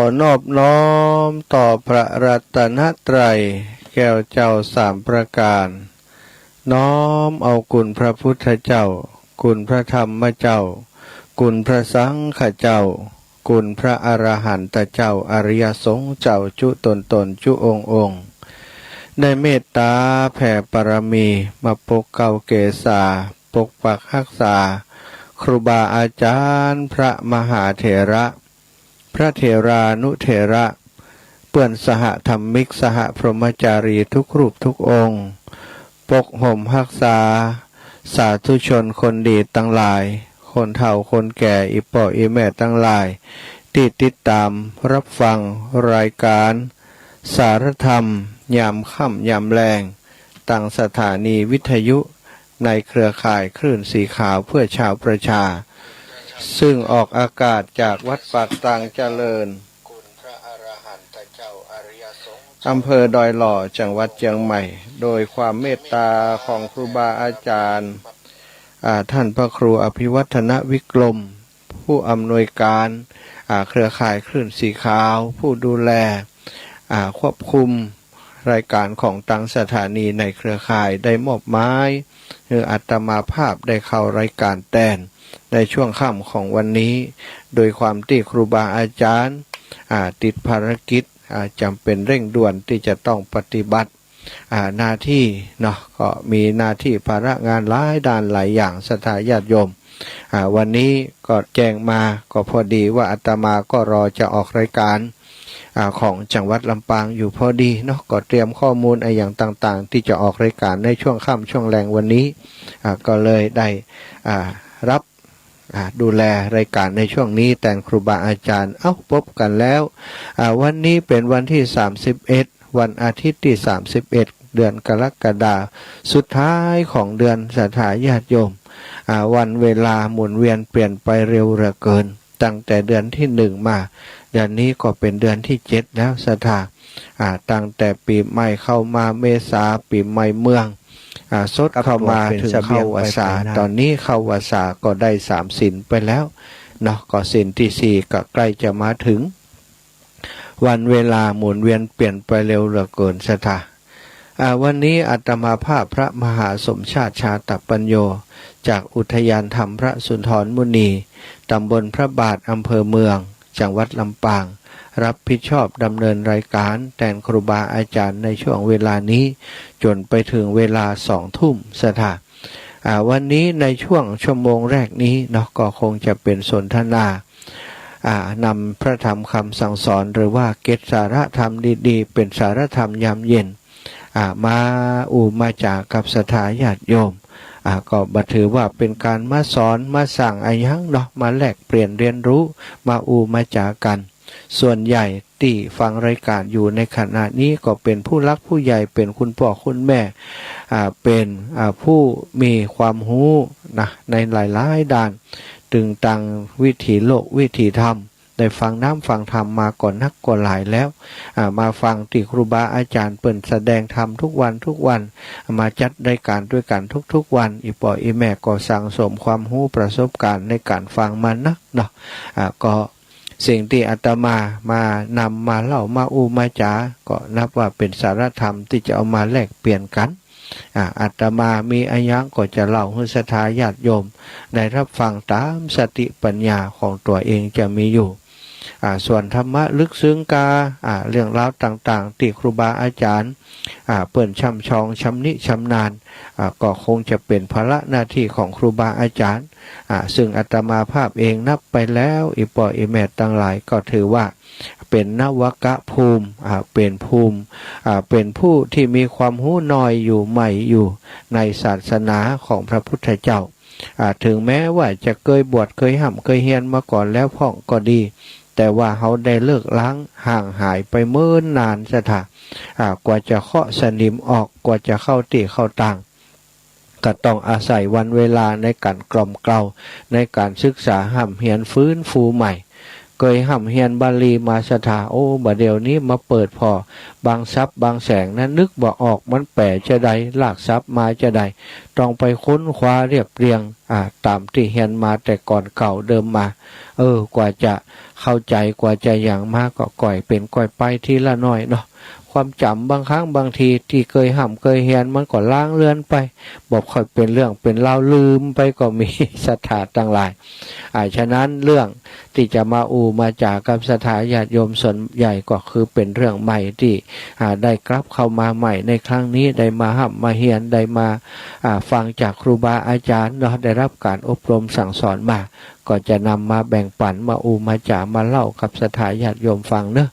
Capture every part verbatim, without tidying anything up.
ขอนอบน้อมต่อพระรัตนตรัยแก้วเจ้าสามประการ น้อมเอาคุณพระพุทธเจ้า คุณพระธรรมเจ้า คุณพระสังฆเจ้า คุณพระอรหันตเจ้า อริยสงฆ์เจ้าจุ๊ตนๆ จุ๊องค์ๆ ได้เมตต๋าแผ่ปารมีมาปกเกล้าเกษา ปกปักฮักษา ครูบาอาจ๋ารย์ พระมหาเถระ พระเถรานุเถระ เปื้อนสหธรรมิก สหพรหมจารีทุกรูปทุกองค์ ปกห่มฮักษา สาธุชนคนดีตังหลาย คนเฒ่าคนแก่ อี่ป้ออี่แม่ตังหลาย ตี้ติดต๋ามฮับฟังรายก๋านสารธรรม ยามค่ำยามแลง ตางสถานีวิทยุในเครือข่ายคลื่นสีขาวเพื่อชาวประชา ซึ่งออกอากาศจากวัดปากตางเจริญ อำเภอดอยหล่อ จังหวัดเจียงใหม่ โดยความเมตต๋าของครูบาอาจ๋ารย์ อ่า ท่านพระครูอภิวัฒนวิกรม ผู้อำนวยก๋าน อ่า เครือข่ายคลื่นสีขาว ผู้ดูแล อ่า ควบคุมรายก๋านของตางสถานีในเครือข่ายได้มอบหมายหื้ออาตมาภาพได้เข้ารายก๋านแตนในช่วงค่ำของวันนี้ โดยความตี้ครูบาอาจ๋ารย์ อ่า ติดภารกิจ อ่า จ๋ำเป๋นเร่งด่วนตี้จะต้องปฏิบัติ อ่า หน้าตี้เนาะ ก็มีหน้าตี้ภาระงานหลายด้านหลายอย่าง ศรัทธาญาติโยม อ่า วันนี้ก็แจ้งมา ก็พอดีว่าอาตมาก็รอจะออกรายก๋าน อ่า ของจังหวัดลำปางอยู่พอดีเนาะ ก็เตรียมข้อมูลอะหยังต่างๆ ตี้จะออกรายก๋านในช่วงค่ำช่วงแลงวันนี้ อ่า ก็เลยได้ อ่า ฮับ อ่า ดูแลรายก๋านในช่วงนี้แตนครูบาอาจ๋ารย์ เอ้า ปบกั๋นแล้ว อ่า วันนี้เป๋นวันตี้สามสิบเอ็ด วันอาทิตย์ตี้สามสิบเอ็ด เดือนกรกฎาคม สุดท้ายของเดือน ศรัทธาญาติโยม อ่า วันเวลาหมุนเวียนเปลี่ยนไปเร็วเหลือเกิน ตั้งแต่เดือนตี้หนึ่งมา เดือนนี้ก็เป๋นเดือนตี้เจ็ดแล้ว ศรัทธา อ่า ตั้งแต่ปี๋ใหม่เข้ามา เมษา ปี๋ใหม่เมือง อ่า สดเข้ามา เถิงเข้าวัสสา ต๋อนนี้เข้าวัสสาก็ได้สามศีลไปแล้วเนาะ ก็ศีลตี้สี่ก็ใก้จะมาเถิง วันเวลาหมุนเวียนเปลี่ยนไปเร็วเหลือเกิน ศรัทธา อ่า วันนี้อาตมาภาพพระมหาสมชาติ ชาตปัญโญ จากอุทยานธรรมพระสุนทรมุนี ตำบลพระบาท อำเภอเมือง จังหวัดลำปาง ฮับผิดชอบดำเนินรายก๋านแตนครูบาอาจ๋ารย์ในช่วงเวลานี้ จ๋นไปเถิงเวลาสองทุ่ม ศรัทธา อ่า วันนี้ในช่วงชั่วโมงแรกนี้เนาะ ก็คงจะเป๋นสนทนา อ่า นำพระธรรมคำสั่งสอน หรือว่าเกร็ดสาระธรรมดีๆ เป๋นสาระธรรมยามเย็น อ่า มาอู้มาจ๋ากับศรัทธาญาติโยม อ่า ก็บ่ถือว่าเป๋นก๋านมาสอนมาสั่งอะหยังเนาะ มาแลกเปลี่ยนเรียนรู้ มาอู้มาจ๋ากั๋น ส่วนใหญ่ตี้ฟังรายก๋านอยู่ในขณะนี้ก็เป๋นผู้หลักผู้ใหญ่ เป๋นคุณป้อคุณแม่ อ่า เป๋น อ่า ผู้มีความฮู้นะ ในหลายๆ ด้าน ตึงตังวิถีโลกวิถีธรรม ได้ฟังน้ำฟังธรรมมาก็นักก็หลายแล้ว อ่า มาฟังตี้ครูบาอาจ๋ารย์เปิ้นแสดงธรรมทุกวันทุกวัน มาจัดรายก๋านตวยกั๋นทุกๆ วัน อี่ป้ออี่แม่ก็สั่งสมความฮู้ประสบก๋ารณ์ในก๋านฟังมานักเนาะ อ่า ก็สิ่งตี้อาตมามานำมาเล่ามาอู้มาจ๋า ก็นับว่าเป๋นสาระธรรมตี้จะเอามาแลกเปลี่ยนกั๋น อ่า อาตมามีอะหยังก็จะเล่าหื้อศรัทธาญาติโยมได้ฮับฟังต๋ามสติปัญญาของตั๋วเองจะมีอยู่ อ่า ส่วนธรรมะลึกซึ้งกา อ่า เรื่องราวต่างๆ ตี้ครูบาอาจ๋ารย์ อ่า เปิ้นช่ำชองชำนิชำนาญ อ่า ก็คงจะเป๋นภาระหน้าตี้ของครูบาอาจ๋ารย์ อ่า ซึ่งอาตมาภาพเองนับไปแล้ว อี่ป้ออี่แม่ตังหลาย ก็ถือว่า เป๋นนวกะภูมิ อ่า เป๋นภูมิ อ่า เป๋นผู้ตี้มีความฮู้น้อยอยู่ใหม่อยู่ในศาสนาของพระพุทธเจ้า อ่า เถิงแม้ว่าจะเกยบวชเกยฮ่ำเกยเฮียนมาก่อนแล้วพ่องก็ดี แต่ว่าเฮาได้เลิกล้างห่างหายไปเมินนาน ศรัทธา อ่า กว่าจะเคาะสนิมออก กว่าจะเข้าตี้เข้าตาง ก็ต้องอาศัยวันเวลาในก๋านกล่อมเกลา ในก๋านศึกษาฮ่ำเฮียนฟื้นฟูใหม่ เกยฮ่ำเฮียนบาลีมาศรัทธา โอ้ บ่าเดี่ยวนี้มาเปิดผ่อ บางศัพท์บางแสงนะ นึกบ่ออกมันแป๋จาใด รากศัพท์มาจาใด ต้องไปค้นคว้าเรียบเรียง อ่า ต๋ามตี้เฮียนมาแต่ก่อนเก่าเดิมมา เออ กว่าจะเข้าใจ๋ กว่าจะหยังมาก็ก้อยเป๋นก้อยไปทีละหน้อยเนาะ ความจ๋ำบางครั้งบางทีตี้เกยฮ่ำเกยเฮียนมันก็ลางเลือนไป บ่ค่อยเป๋นเรื่องเป๋นราว ลืมไปก็มี ศรัทธาตังหลาย อ่า ฉะนั้นเรื่องตี้จะมาอู้มาจ๋ากับศรัทธาญาติโยมส่วนใหญ่ก็คือเป๋นเรื่องใหม่ตี้ อ่า ได้กลับเข้ามาใหม่ในครั้งนี้ ได้มาฮ่ำมาเฮียน ได้มา อ่า ฟังจากครูบาอาจ๋ารย์เนาะ ได้รับการอบรมสั่งสอนมา ก็จะนำมาแบ่งปั๋น มาอู้มาจ๋า มาเล่ากับศรัทธาญาติโยมฟังเนาะ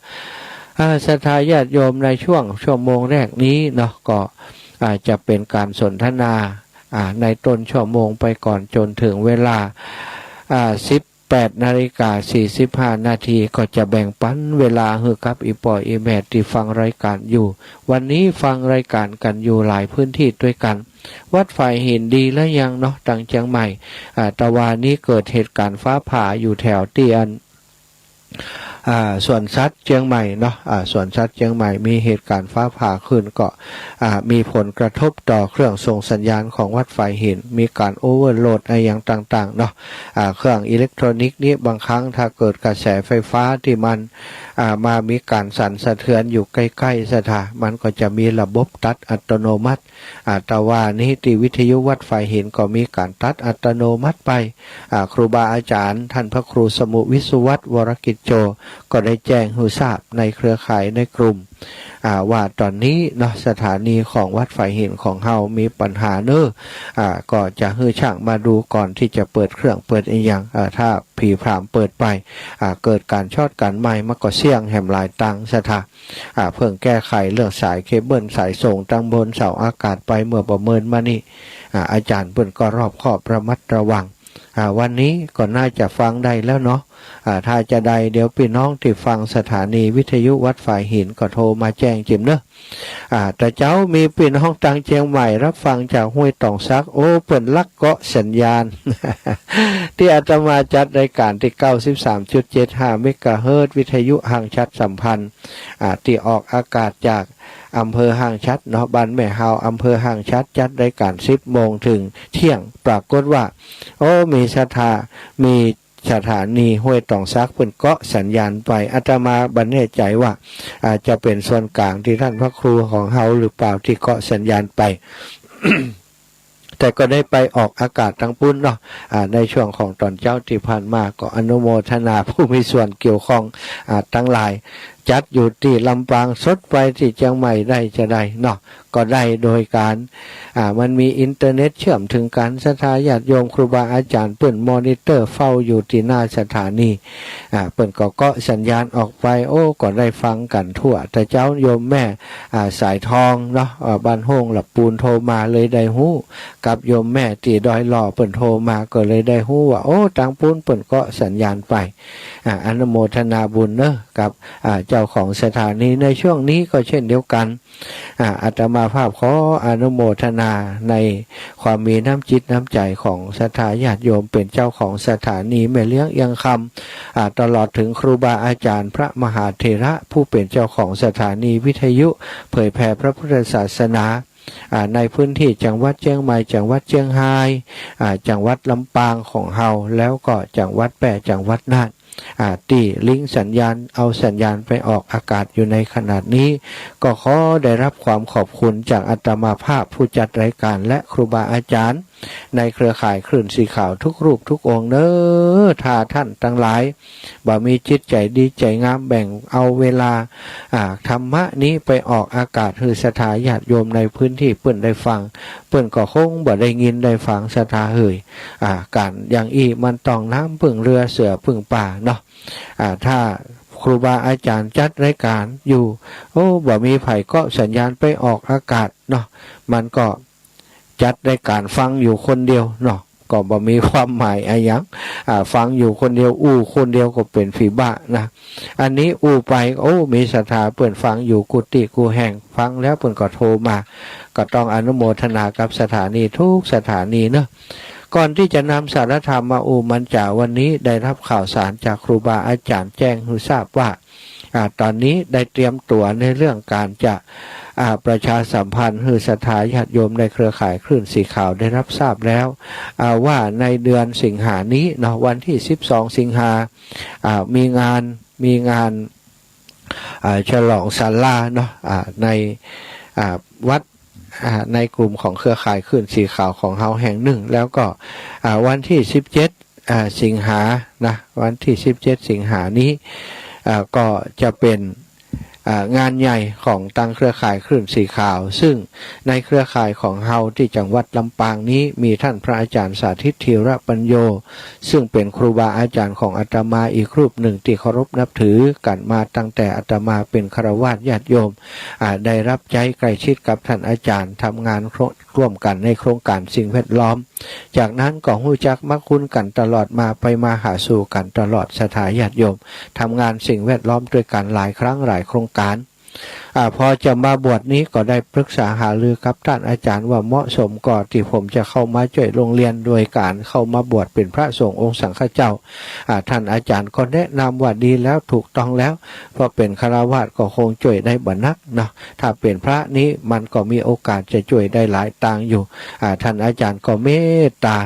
อ่า ศรัทธาญาติโยมในช่วงชั่วโมงแรกนี้เนาะ ก็ อ่า จะเป๋นการสนทนา อ่า ในต้นชั่วโมงไปก่อนจ๋นเถิงเวลา อ่า สิบแปดนาฬิกาสี่สิบห้านาที ก็จะแบ่งปั๋นเวลาหื้อกับอี่ป้ออี่แม่ตี้ฟังรายก๋านอยู่ วันนี้ฟังรายก๋านกั๋นอยู่หลายพื้นที่ตวยกั๋น วัดฝายหินดีแล้วยังเนาะ ตังเจียงใหม่ อ่า ตะวานี้เกิดเหตุก๋ารณ์ฟ้าผ่าอยู่แถวตี้อัน อ่า สวนสัตว์เจียงใหม่เนาะ อ่า สวนสัตว์เจียงใหม่มีเหตุก๋ารณ์ฟ้าผ่าขึ้น ก็ อ่า มีผลกระทบต่อเครื่องส่งสัญญาณของวัดฝายหิน มีก๋ารโอเวอร์โหลดอะหยังต่างๆ เนาะ อ่า เครื่องอิเล็กทรอนิกส์นี้บางครั้งถ้าเกิดกระแสไฟฟ้าตี้มัน อ่า มามีก๋ารสั่นสะเทือนอยู่ใก้ๆ ศรัทธา มันก็จะมีระบบตัดอัตโนมัติ อ่า ตะวานี้ตี้วิทยุวัดฝายหินก็มีก๋ารตัดอัตโนมัติไป อ่า ครูบาอาจ๋ารย์ต้านพระครูสมุห์วิสุวัฒน์ วรกิจโจ ก็ได้แจ้งหื้อทราบในเครือข่ายในกลุ่ม อ่า ว่าต๋อนนี้เนาะ สถานีของวัดฝายหินของเฮามีปัญหาเนาะ อ่า ก็จะหื้อช่างมาดูก่อนตี้จะเปิดเครื่องเปิดอะหยัง อ่า ถ้าผลีผลามเปิดไป อ่า เกิดก๋ารช็อตก๋ารไหม้ มันก็เสี้ยงแหมหลายตังค์ ศรัทธา อ่า เพิ่งแก้ไขเรื่องสายเคเบิลสายส่งตังบนเสาอากาศไปเมื่อบ่เมินมานี้ อ่า อาจ๋ารย์เปิ้นก็รอบคอบระมัดระวัง อ่า วันนี้ก็น่าจะฟังได้แล้วเนาะ อ่า ถ้าจาใดเดี๋ยวปี้น้องตี้ฟังสถานีวิทยุวัดฝายหินก็โทรมาแจ้งจิมเนาะ อ่า แต่เจ๊ามีปี้น้องตังเจียงใหม่รับฟังจากห้วยต๋องสัก โอ้ เปิ้นลักเกาะสัญญาณ ตี้อาตมาจัดรายก๋านตี้เก้าสิบสามจุดเจ็ดห้าเมกะเฮิรตซ์ วิทยุห่างฉัตรสัมพันธ์ อ่า ตี้ออกอากาศจากอำเภอห่างฉัตรเนาะ บ้านแม่ฮาว อำเภอห่างฉัตร จัดรายก๋านสิบโมงเถิงเที่ยง ปรากฏว่า โอ้ มีศรัทธา มีสถานีห้วยต๋องสักเปิ้นเกาะสัญญาณไป อาตมาบ่แน่ใจ๋ว่า อ่า จะเป๋นส่วนก๋างตี้ต้านพระครูของเฮาหรือเปล่าตี้เกาะสัญญาณไป แต่ก็ได้ไปออกอากาศตังปุ้นเนาะ อ่า ในช่วงของต๋อนเจ๊าตี้ผ่านมา ก็อนุโมทนาผู้มีส่วนเกี่ยวข้อง อ่า ตังหลาย จัดอยู่ตี้ลำปาง สดไปตี้เจียงใหม่ได้จาใดเนาะ ก็ได้โดยก๋าน อ่า มันมีอินเทอร์เน็ตเชื่อมเถิงกั๋น ศรัทธาญาติโยมครูบาอาจ๋ารย์เปิ้นมอนิเตอร์เฝ้าอยู่ตี้หน้าสถานี อ่า เปิ้นก็เกาะสัญญาณออกไป โอ้ ก็ได้ฟังกั๋นทั่ว แต่เจ๊าโยมแม่ อ่า สายทองเนาะ อ่า บ้านโฮ่งหลับปูนโทรมาเลยได้ฮู้ กับโยมแม่ตี้ดอยหล่อเปิ้นโทรมาก็เลยได้ฮู้ว่า โอ้ ตังปุ้นเปิ้นเกาะสัญญาณไป อ่า อนุโมทนาบุญเนาะ กับ อ่า เจ้าของสถานีในช่วงนี้ก็เช่นเดียวกั๋น อ่า อาตมาภาพขออนุโมทนาในความมีน้ำจิตน้ำใจ๋ของศรัทธาญาติโยม เป๋นเจ้าของสถานีแม่เลี้ยงเอียงคำ อ่า ตลอดเถิงครูบาอาจ๋ารย์พระมหาเถระผู้เป๋นเจ้าของสถานีวิทยุเผยแผ่พระพุทธศาสนา อ่า ในพื้นตี้จังหวัดเจียงใหม่ จังหวัดเจียงฮาย อ่า จังหวัดลำปางของเฮา แล้วก็จังหวัดแป้ จังหวัดน่าน อ่า ตี้ลิงก์สัญญาณ เอาสัญญาณไปออกอากาศอยู่ในขนาดนี้ ก็ขอได้รับความขอบคุณจากอาตมาภาพผู้จัดรายก๋านและครูบาอาจ๋ารย์ในเครือข่ายคลื่นสีขาวทุกรูปทุกองค์เนาะ ถ้าต้านตังหลาย บ่มีจิตใจ๋ดีใจ๋งามแบ่งเอาเวลา อ่า ธรรมะนี้ไปออกอากาศหื้อศรัทธาญาติโยมในพื้นตี้เปิ้นได้ฟัง เปิ้นก็คงบ่ได้ยินได้ฟังศรัทธาเอย อ่า ก๋านอย่างอี้มันต้องน้ำพึ่งเรือเสือพึ่งป่าเนาะ อ่า ถ้าครูบาอาจ๋ารย์จัดรายก๋านอยู่ โอ้ บ่มีใผเกาะสัญญาณไปออกอากาศเนาะ มันก็ จัดรายก๋านฟังอยู่คนเดียวเนาะ ก็บ่มีความหมายอะหยัง อ่า ฟังอยู่คนเดียว อู้คนเดียวก็เป๋นผีบ้านะ อันนี้อู้ไป โอ้ มีศรัทธาเปิ้นฟังอยู่กู้ตี้กู้แห่ง ฟังแล้วเปิ้นก็โทรมา ก็ต้องอนุโมทนากับสถานีทุกสถานีเนาะ ก่อนตี้จะนำสาระธรรมมาอู้มาจ๋าวันนี้ ได้ฮับข่าวสารจากครูบาอาจ๋ารย์แจ้งหื้อทราบว่า อ่า ต๋อนนี้ได้เตรียมตั๋วในเรื่องก๋านจะ อ่า ประชาสัมพันธ์หื้อศรัทธาญาติโยมในเครือข่ายคลื่นสีขาวได้ฮับทราบแล้ว อ่า ว่าในเดือนสิงหานี้เนาะ วันตี้สิบสองสิงหา อ่า มีงาน มีงาน อ่า ฉลองศาลาเนาะ อ่า ใน อ่า วัด อ่า ในกลุ่มของเครือข่ายคลื่นสีขาวของเฮาแห่งนึ่ง แล้วก็ อ่า วันตี้สิบเจ็ด อ่า สิงหานะ วันตี้สิบเจ็ดสิงหานี้ อ่า ก็จะเป๋น อ่า งานใหญ่ของตังเครือข่ายคลื่นสีขาว ซึ่งในเครือข่ายของเฮาตี้จังหวัดลำปางนี้ มีต้านพระอาจ๋ารย์สาธิต ธีระปัญโญ ซึ่งเป๋นครูบาอาจ๋ารย์ของอาตมาอีกรูปนึ่งตี้เคารพนับถือกั๋นมาตั้งแต่อาตมาเป๋นฆราวาสญาติโยม อ่า ได้ฮับใจ๊ใก้ชิดกับต้านอาจ๋ารย์ ทำงานโครง ร่วมกั๋นในโครงก๋านสิ่งแวดล้อม จากนั้นก็ฮู้จักมักคุ้นกั๋นตลอดมา ไปมาหาสู่กั๋นตลอด ศรัทธาญาติโยม ทำงานสิ่งแวดล้อมตวยกั๋นหลายครั้งหลายโครงก๋าน อ่า พอจะมาบวชนี้ก็ได้ปรึกษาหารือกับต้านอาจ๋ารย์ว่าเหมาะสมก่อตี้ผมจะเข้ามาจ้วยโฮงเฮียนโดยก๋านเข้ามาบวชเป๋นพระสงฆ์องค์สังฆเจ้า อ่า ต้านอาจ๋ารย์ก็แนะนำว่าดีแล้ว ถูกต้องแล้ว เพราะเป๋นฆราวาสก็คงจ้วยได้บ่นักเนาะ ถ้าเป๋นพระนี้มันก็มีโอกาสจะจ้วยได้หลายตางอยู่ อ่า ต้านอาจ๋ารย์ก็เมตตา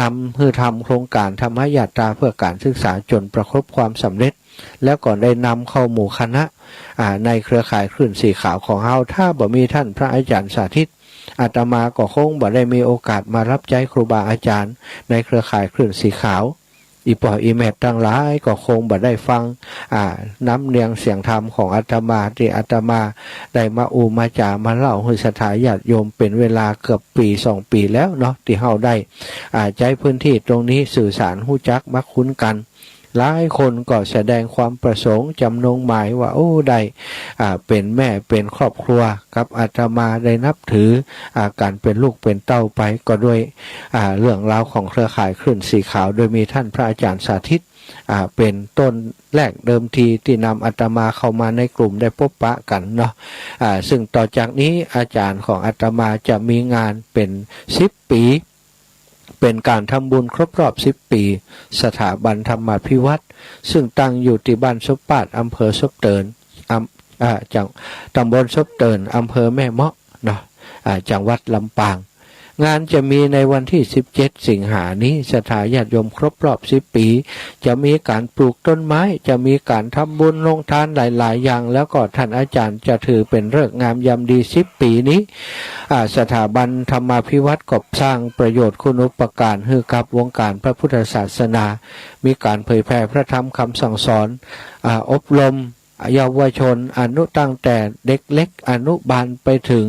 นำหื้อทำโครงก๋านธรรมยาตราเพื่อก๋านศึกษาจ๋นประสบความสำเร็จ แล้วก็ได้นำเข้าหมู่คณะ อ่า ในเครือข่ายคลื่นสีขาวของเฮา ถ้าบ่มีต้านพระอาจ๋ารย์สาธิต อาตมาก็คงบ่ได้มีโอกาสมาฮับใจ๊ครูบาอาจ๋ารย์ในเครือข่ายคลื่นสีขาว อี่ป้ออี่แม่ตังหลายก็คงบ่ได้ฟัง อ่า น้ำเนียงเสียงธรรมของอาตมา ตี้อาตมาได้มาอู้มาจ๋ามาเล่าหื้อศรัทธาญาติโยมเป๋นเวลาเกือบปี๋สองปี๋แล้วเนาะ ตี้เฮาได้ อ่า ใจ๊พื้นตี้ตรงนี้สื่อสารฮู้จักมักคุ้นกั๋น หลายคนก็แสดงความประสงค์จ๋ำนงหมายว่า โอ้ ได้ อ่า เป๋นแม่เป๋นครอบครัวกับอาตมา ได้นับถือ อ่า กั๋นเป๋นลูกเป๋นเต้าไป ก็ด้วย อ่า เรื่องราวของเครือข่ายคลื่นสีขาว โดยมีต้านพระอาจ๋ารย์สาธิต อ่า เป๋นต้นแรกเดิมทีตี้นำอาตมาเข้ามาในกลุ่มได้ปบปะกั๋นเนาะ อ่า ซึ่งต่อจากนี้อาจ๋ารย์ของอาตมาจะมีงานเป๋นสิบปี๋ เป๋นก๋านทำบุญครบรอบสิบปี๋ สถาบันธรรมาภิวัฒน์ ซึ่งตั้งอยู่ตี้บ้านซบปาด อำเภอซบเติ่น อำ อ่า จัง ต๋ำบลซบเติ่น อำเภอแม่เมาะเนาะ อ่า จังหวัดลำปาง งานจะมีในวันตี้สิบเจ็ดสิงหานี้ ศรัทธาญาติโยมครบรอบสิบปี๋ จะมีก๋านปลูกต้นไม้ จะมีก๋านทำบุญโฮงทานหลายๆ อย่าง แล้วก็ต้านอาจ๋ารย์จะถือเป๋นฤกษ์งามยามดีสิบปี๋นี้ อ่า สถาบันธรรมาภิวัฒน์ก็สร้างประโยชน์คุณูปการหื้อกับวงก๋านพระพุทธศาสนา มีก๋านเผยแผ่พระธรรมคำสั่งสอน อ่า อบรมเยาวชน อนุ ตั้งแต่เด็กเล็กอนุบาลไปเถิง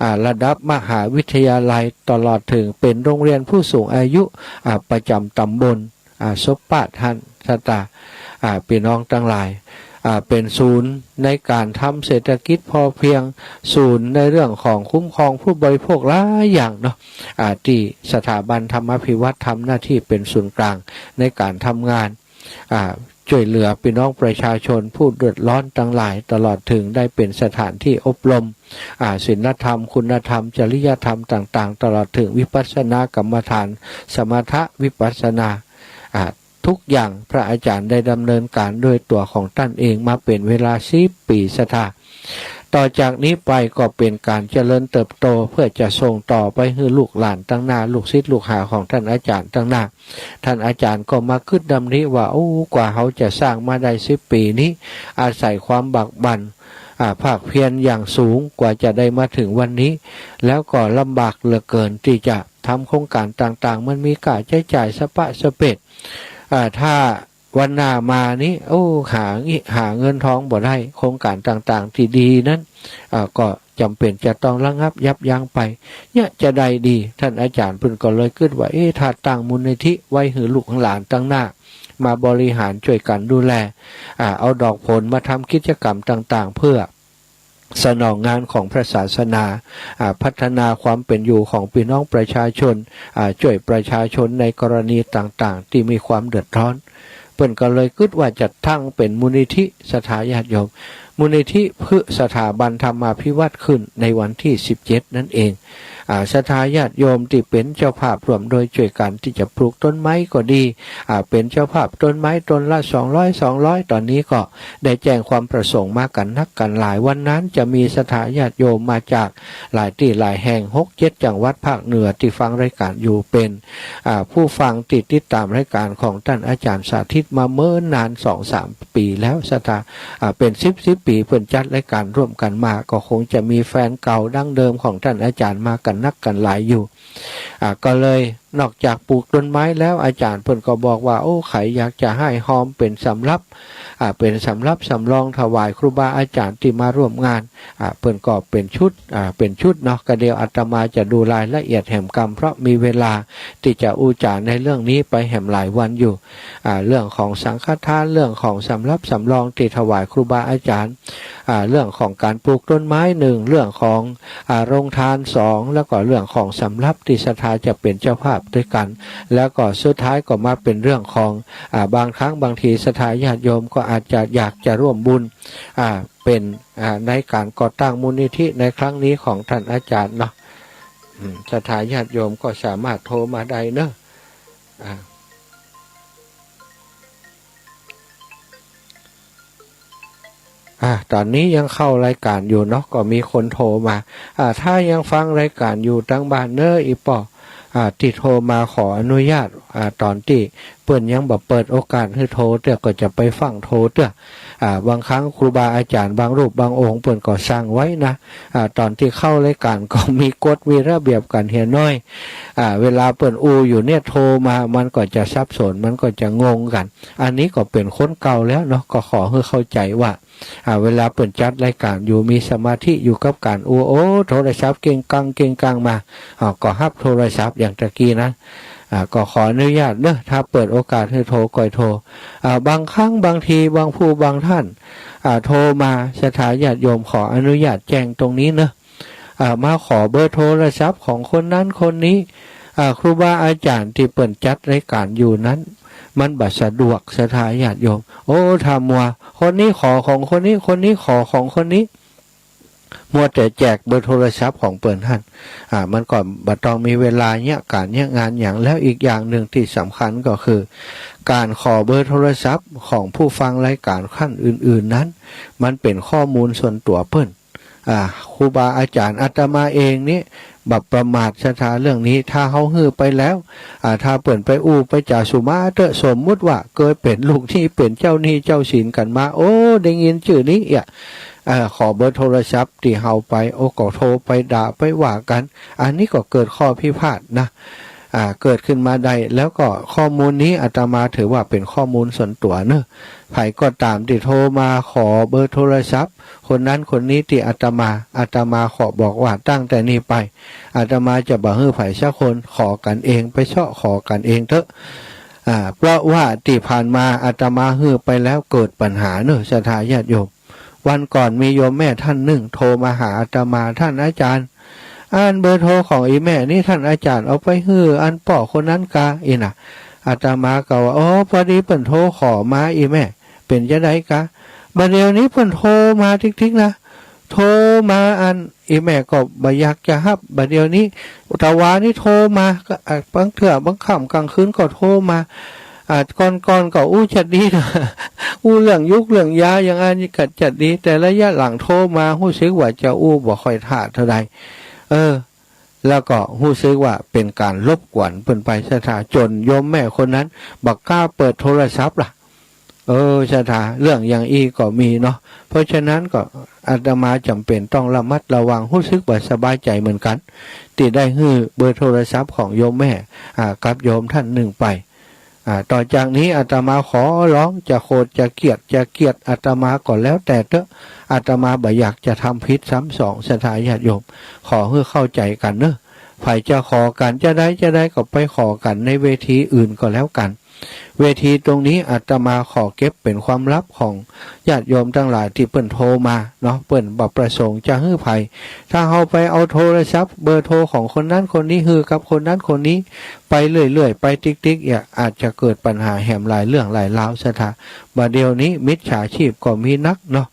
อ่า ระดับมหาวิทยาลัย ตลอดเถิงเป๋นโฮงเฮียนผู้สูงอายุ อ่า ประจ๋ำต๋ำบล อ่า ซบปาดหั้น ศรัทธา อ่า ปี้น้องตังหลาย อ่า เป๋นศูนย์ในก๋านทำเศรษฐกิจพอเพียง ศูนย์ในเรื่องของคุ้มครองผู้บริโภคหลายอย่างเนาะ อ่า ตี้สถาบันธรรมาภิวัฒน์ทำหน้าตี้เป๋นศูนย์กลางในก๋านทำงาน อ่า จ้วยเหลือปี้น้องประชาชนผู้เดือดร้อนตังหลาย ตลอดเถิงได้เป๋นสถานตี้อบรม อ่า ศีลธรรม คุณธรรม จริยธรรมต่างๆ ตลอดเถิงวิปัสสนากรรมฐาน สมถะวิปัสสนา อ่า ทุกอย่างพระอาจ๋ารย์ได้ดำเนินก๋านด้วยตั๋วของต้านเองมาเป๋นเวลาสิบปี๋ ศรัทธา ต่อจากนี้ไปก็เป๋นก๋านเจริญเติบโต เพื่อจะส่งต่อไปหื้อลูกหลานตังหน้า ลูกศิษย์ลูกหาของต้านอาจ๋ารย์ตังหน้า ต้านอาจ๋ารย์ก็มากึ๊ดดำริว่า โอ้ กว่าเฮาจะสร้างมาได้สิบปี๋นี้ อาศัยความบากบั่น อ่า ภาคเพียรอย่างสูง กว่าจะได้มาเถิงวันนี้ แล้วก็ลำบากเหลือเกินตี้จะทำโครงก๋านต่างๆ มันมีค่าใจ๊จ่ายสะปะสะเปด อ่า ถ้าวันหน้ามานี้ โอ้ หางิ หาเงินทองบ่ได้ โครงก๋านต่างๆ ตี้ดีนั้น อ่า ก็จ๋ำเป๋นจะต้องระงับยับยั้งไป เนี่ยจะใดดี ต้านอาจ๋ารย์เปิ้นก็เลยกึ๊ดว่า เอ๊ะ ถ้าตั้งมูลนิธิไว้หื้อลูกหลานตังหน้า มาบริหารจ้วยกั๋นดูแล อ่า เอาดอกผลมาทำกิจกรรมต่างๆ เพื่อสนองงานของพระศาสนา อ่า พัฒนาความเป๋นอยู่ของปี้น้องประชาชน อ่า จ้วยประชาชนในกรณีต่างๆ ตี้มีความเดือดร้อน เปิ้นก็เลยกึ๊ดว่าจะตั้งเป๋นมูลนิธิ ศรัทธาญาติโยม มูลนิธิเพื่อสถาบันธรรมาภิวัฒน์ขึ้นในวันตี้สิบเจ็ดนั้นเอง อ่า ศรัทธาญาติโยมตี้เป๋นเจ้าภาพร่วมโดยจ้วยกั๋นตี้จะปลูกต้นไม้ก็ดี อ่า เป๋นเจ้าภาพต้นไม้ต้นละสองร้อย สองร้อย ต๋อนนี้ก็ได้แจ้งความประสงค์มากั๋นนักกั๋นหลาย วันนั้นจะมีศรัทธาญาติโยมมาจากหลายตี้หลายแห่ง หกเจ็ดจังหวัดภาคเหนือตี้ฟังรายก๋านอยู่เป๋น อ่า ผู้ฟังตี้ติดต๋ามรายก๋านของต้านอาจ๋ารย์สาธิตมาเมินนานสองสามปี๋แล้ว ศรัทธา อ่า เป๋นสิบสิบปี๋ เปิ้นจัดรายก๋านร่วมกั๋นมา ก็คงจะมีแฟนเก่าดั้งเดิมของต้านอาจ๋ารย์มากั๋นนักกั๋นหลายอยู่ อ่า ก็เลยนอกจากปลูกต้นไม้แล้ว อาจ๋ารย์เปิ้นก็บอกว่า โอ้ ใผอยากจะฮ้ายฮอมเป๋นสำรับ อ่า เป๋นสำรับสำรองถวายครูบาอาจ๋ารย์ตี้มาร่วมงาน อ่า เปิ้นก็เป๋นชุด อ่า เป๋นชุดเนาะ ก็เดี๋ยวอาตมาจะดูรายละเอียดแหมกำ เพราะมีเวลาตี้จะอู้จ๋าในเรื่องนี้ไปแหมหลายวันอยู่ อ่า เรื่องของสังฆทาน เรื่องของสำรับสำรองตี้ถวายครูบาอาจ๋ารย์ อ่า เรื่องของก๋านปลูกต้นไม้หนึ่ง เรื่องของ อ่า โรงทานสอง แล้วก็เรื่องของสำรับตี้ศรัทธาจะเป๋นเจ้าภาพตวยกั๋น แล้วก็สุดท้ายก็มาเป๋นเรื่องของ อ่า บางครั้งบางทีศรัทธาญาติโยมก็อาจจะอยากจะร่วมบุญ อ่า เป๋น อ่า ในก๋านก่อตั้งมูลนิธิในครั้งนี้ของต้านอาจ๋ารย์เนาะ อืม ศรัทธาญาติโยมก็สามารถโทรมาได้เนาะ อ่า อ่า ต๋อนนี้ยังเข้ารายก๋านอยู่เนาะ ก็มีคนโทรมา อ่า ถ้ายังฟังรายก๋านอยู่ตางบ้านเนาะ อี่ป้อ อ่า ตี้โทรมาขออนุญาต อ่า ต๋อนตี้เปิ้นยังบ่เปิดโอกาสหื้อโทรเตื้อ ก็จะไปฟั่งโทรเตื้อ อ่า บางครั้งครูบาอาจ๋ารย์บางรูปบางองค์เปิ้นก็สั่งไว้นะ อ่า ต๋อนตี้เข้ารายก๋านก็มีกฎมีระเบียบกั๋นเหียน้อย อ่า เวลาเปิ้นอู้อยู่เนี่ยโทรมา มันก็จะสับสน มันก็จะงงกั๋น อันนี้ก็เป๋นคนเก่าแล้วเนาะ ก็ขอหื้อเข้าใจ๋ว่า อ่า เวลาเปิ้นจัดรายก๋านอยู่ มีสมาธิอยู่กับก๋านอู้ โอ้ โทรศัพท์เก้งกังเก้งกังมา อ่า ก็ฮับโทรศัพท์อย่างตะกี้นะ อ่า ก็ขออนุญาตเนาะ ถ้าเปิดโอกาสหื้อโทรก็โทร อ่า บางครั้งบางทีบางผู้บางต้าน อ่า โทรมา ศรัทธาญาติโยมขออนุญาตแจ้งตรงนี้เนาะ อ่า มาขอเบอร์โทรศัพท์ของคนนั้นคนนี้ อ่า ครูบาอาจ๋ารย์ตี้เปิ้นจัดรายก๋านอยู่นั้น มันบ่สะดวก ศรัทธาญาติโยม โอ้ ถ้ามัวคนนี้ขอของคนนี้ คนนี้ขอของคนนี้ มัวแต่แจกเบอร์โทรศัพท์ของเปิ้นหั้น อ่า มันก็บ่ต้องมีเวลาเยียะก๋านเยียะงานหยัง แล้วอีกอย่างนึ่งตี้สำคัญก็คือ ก๋านขอเบอร์โทรศัพท์ของผู้ฟังรายก๋านท่านอื่นๆ นั้น มันเป๋นข้อมูลส่วนตั๋วเปิ้น อ่า ครูบาอาจ๋ารย์ อาตมาเองนี่บ่ประมาทศรัทธาเรื่องนี้ ถ้าเฮาหื้อไปแล้ว อ่า ถ้าเปิ้นไปอู้ไปจ๋าสุมาเต๊อะ สมมุติว่าเกยเป๋นลูกหนี้ เป๋นเจ้าหนี้เจ้าสินกั๋นมา โอ้ ได้ยินจื้อนี้เอี้ย อ่า ขอเบอร์โทรศัพท์ตี้เฮาไป โอ้ ก็โทรไปด่าไปว่ากั๋น อันนี้ก็เกิดข้อพิพาทนะ อ่า เกิดขึ้นมาได้ แล้วก็ข้อมูลนี้อาตมาถือว่าเป๋นข้อมูลส่วนตั๋วเนาะ ใผก็ต๋ามตี้โทรมาขอเบอร์โทรศัพท์ คนนั้นคนนี้ตี้อาตมา อาตมาขอบอกว่าตั้งแต่นี้ไป อาตมาจะบ่หื้อใผสักคน ขอกั๋นเอง ไปเซาะขอกั๋นเองเต๊อะ อ่า เพราะว่าตี้ผ่านมาอาตมาหื้อไปแล้วเกิดปัญหาเนาะ ศรัทธาญาติโยม วันก่อนมีโยมแม่ท่านนึ่งโทรมาหาอาตมา ท่านอาจ๋ารย์ อันเบอร์โทรของอี่แม่นี้ท่านอาจ๋ารย์เอาไปหื้ออันป้อคนนั้นกา อี้นะ อาตมาก็ว่า อ๋อ พอดีเปิ้นโทรขอมา อี่แม่ เป๋นจาใดกา บ่าเดี่ยวนี้เปิ้นโทรมาติ๊กๆ นะ โทรมาอัน อี่แม่ก็บ่อยากจะฮับ บ่าเดี่ยวนี้ ตะวานี้โทรมา ก็ อ่า บางเตื้อบางค่ำกลางคืนก็โทรมา อ่า ก่อนๆ ก็อู้จัดดีนะ อู้เรื่องยุกเรื่องยาอย่างอันนี้ก็จัดดี แต่ระยะหลังโทรมาฮู้สึกว่าจะอู้บ่ค่อยถนัดเท่าใด เออ แล้วก็ฮู้สึกว่าเป๋นก๋านรบกวนเปิ้นไป ศรัทธา จ๋นโยมแม่คนนั้นบ่กล้าเปิดโทรศัพท์ละ เออ ศรัทธา เรื่องอย่างอี้ก็มีเนาะ เพราะฉะนั้นก็อาตมาจ๋ำเป๋นต้องระมัดระวัง ฮู้สึกบ่สบายใจ๋เหมือนกั๋น ตี้ได้หื้อเบอร์โทรศัพท์ของโยมแม่ อ่า กับโยมท่านนึ่งไป อ่า ต่อจากนี้อาตมาขอร้อง จะโขดจะเกลียด จะเกลียดอาตมาก็แล้วแต่เต๊อะ อาตมาบ่อยากจะทำผิดซ้ำสอง ศรัทธาญาติโยม ขอหื้อเข้าใจ๋กั๋นเนาะ ใผจะขอกั๋นจาใดจาใดก็ไปขอกั๋นในเวทีอื่นก็แล้วกั๋น เวทีตรงนี้อาตมาขอเก็บเป๋นความลับของญาติโยมตังหลายตี้เปิ้นโทรมาเนาะ เปิ้นบ่ประสงค์จะหื้อใผ ถ้าเฮาไปเอาโทรศัพท์เบอร์โทรของคนนั้นคนนี้หื้อกับคนนั้นคนนี้ไปเรื่อยๆ ไปติ๊กๆ เนี่ย อาจจะเกิดปัญหาแหมหลายเรื่องหลายราว ศรัทธา บ่าเดี่ยวนี้มิจฉาชีพก็มีนักเนาะ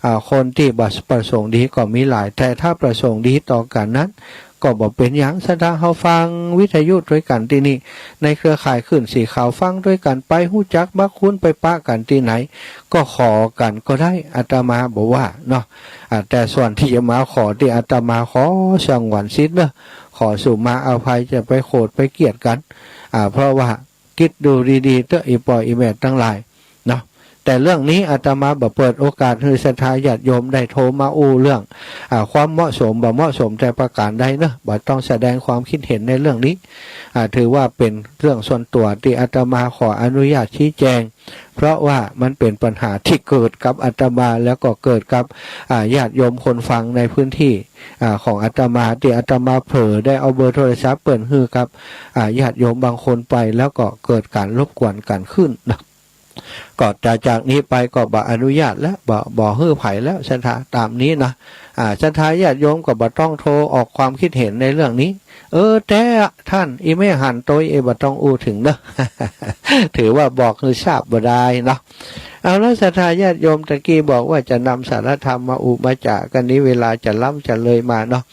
อ่า คนตี้บ่ประสงค์ดีก็มีหลาย แต่ถ้าประสงค์ดีต่อกั๋นนั้น ก็บ่เป๋นหยัง ศรัทธาเฮาฟังวิทยุตวยกั๋นตี้นี่ ในเครือข่ายคลื่นสีขาวฟังตวยกั๋นไป ฮู้จักมักคุ้นไปปะกั๋นตี้ไหน ก็ขอกั๋นก็ได้ อาตมาบ่ว่าเนาะ อ่า แต่ส่วนตี้จะมาขอตี้อาตมาขอสงวนสิทธิ์เนาะ ขอสุมาอภัย จะไปโขดไปเคียดกั๋น อ่า เพราะว่ากึ๊ดดูดีๆ เต๊อะ อี่ป้ออี่แม่ตังหลายเนาะ แต่เรื่องนี้อาตมาบ่เปิดโอกาสหื้อศรัทธาญาติโยมได้โทรมาอู้เรื่อง อ่า ความเหมาะสมบ่เหมาะสมแต่ประก๋านใดเนาะ บ่ต้องแสดงความกึ๊ดเห็นในเรื่องนี้ อ่า ถือว่าเป๋นเรื่องส่วนตั๋วตี้อาตมาขออนุญาตชี้แจง เพราะว่ามันเป๋นปัญหาตี้เกิดกับอาตมา แล้วก็เกิดกับ อ่า ญาติโยมคนฟังในพื้นตี้ อ่า ของอาตมา ตี้อาตมาเผลอได้เอาเบอร์โทรศัพท์เปิ้นหื้อกับ อ่า ญาติโยมบางคนไป แล้วก็เกิดก๋านรบกวนกั๋นขึ้นเนาะ ก็จะจากนี้ไปก็บ่อนุญาตแล้ว บ่ บ่หื้อใผแล้ว ศรัทธาต๋ามนี้นะ อ่า ศรัทธาญาติโยมก็บ่ต้องโทรออกความกึ๊ดเห็นในเรื่องนี้ เออ แต่ต้านอี่แม่หันโตยเอ บ่ต้องอู้เถิงเนาะ ถือว่าบอกหื้อทราบบ่ดายเนาะ เอาละ ศรัทธาญาติโยม ตะกี้บอกว่าจะนำสาระธรรมมาอู้มาจ๋ากั๋นนี้ เวลาจะล้ำจะเลยมาเนาะ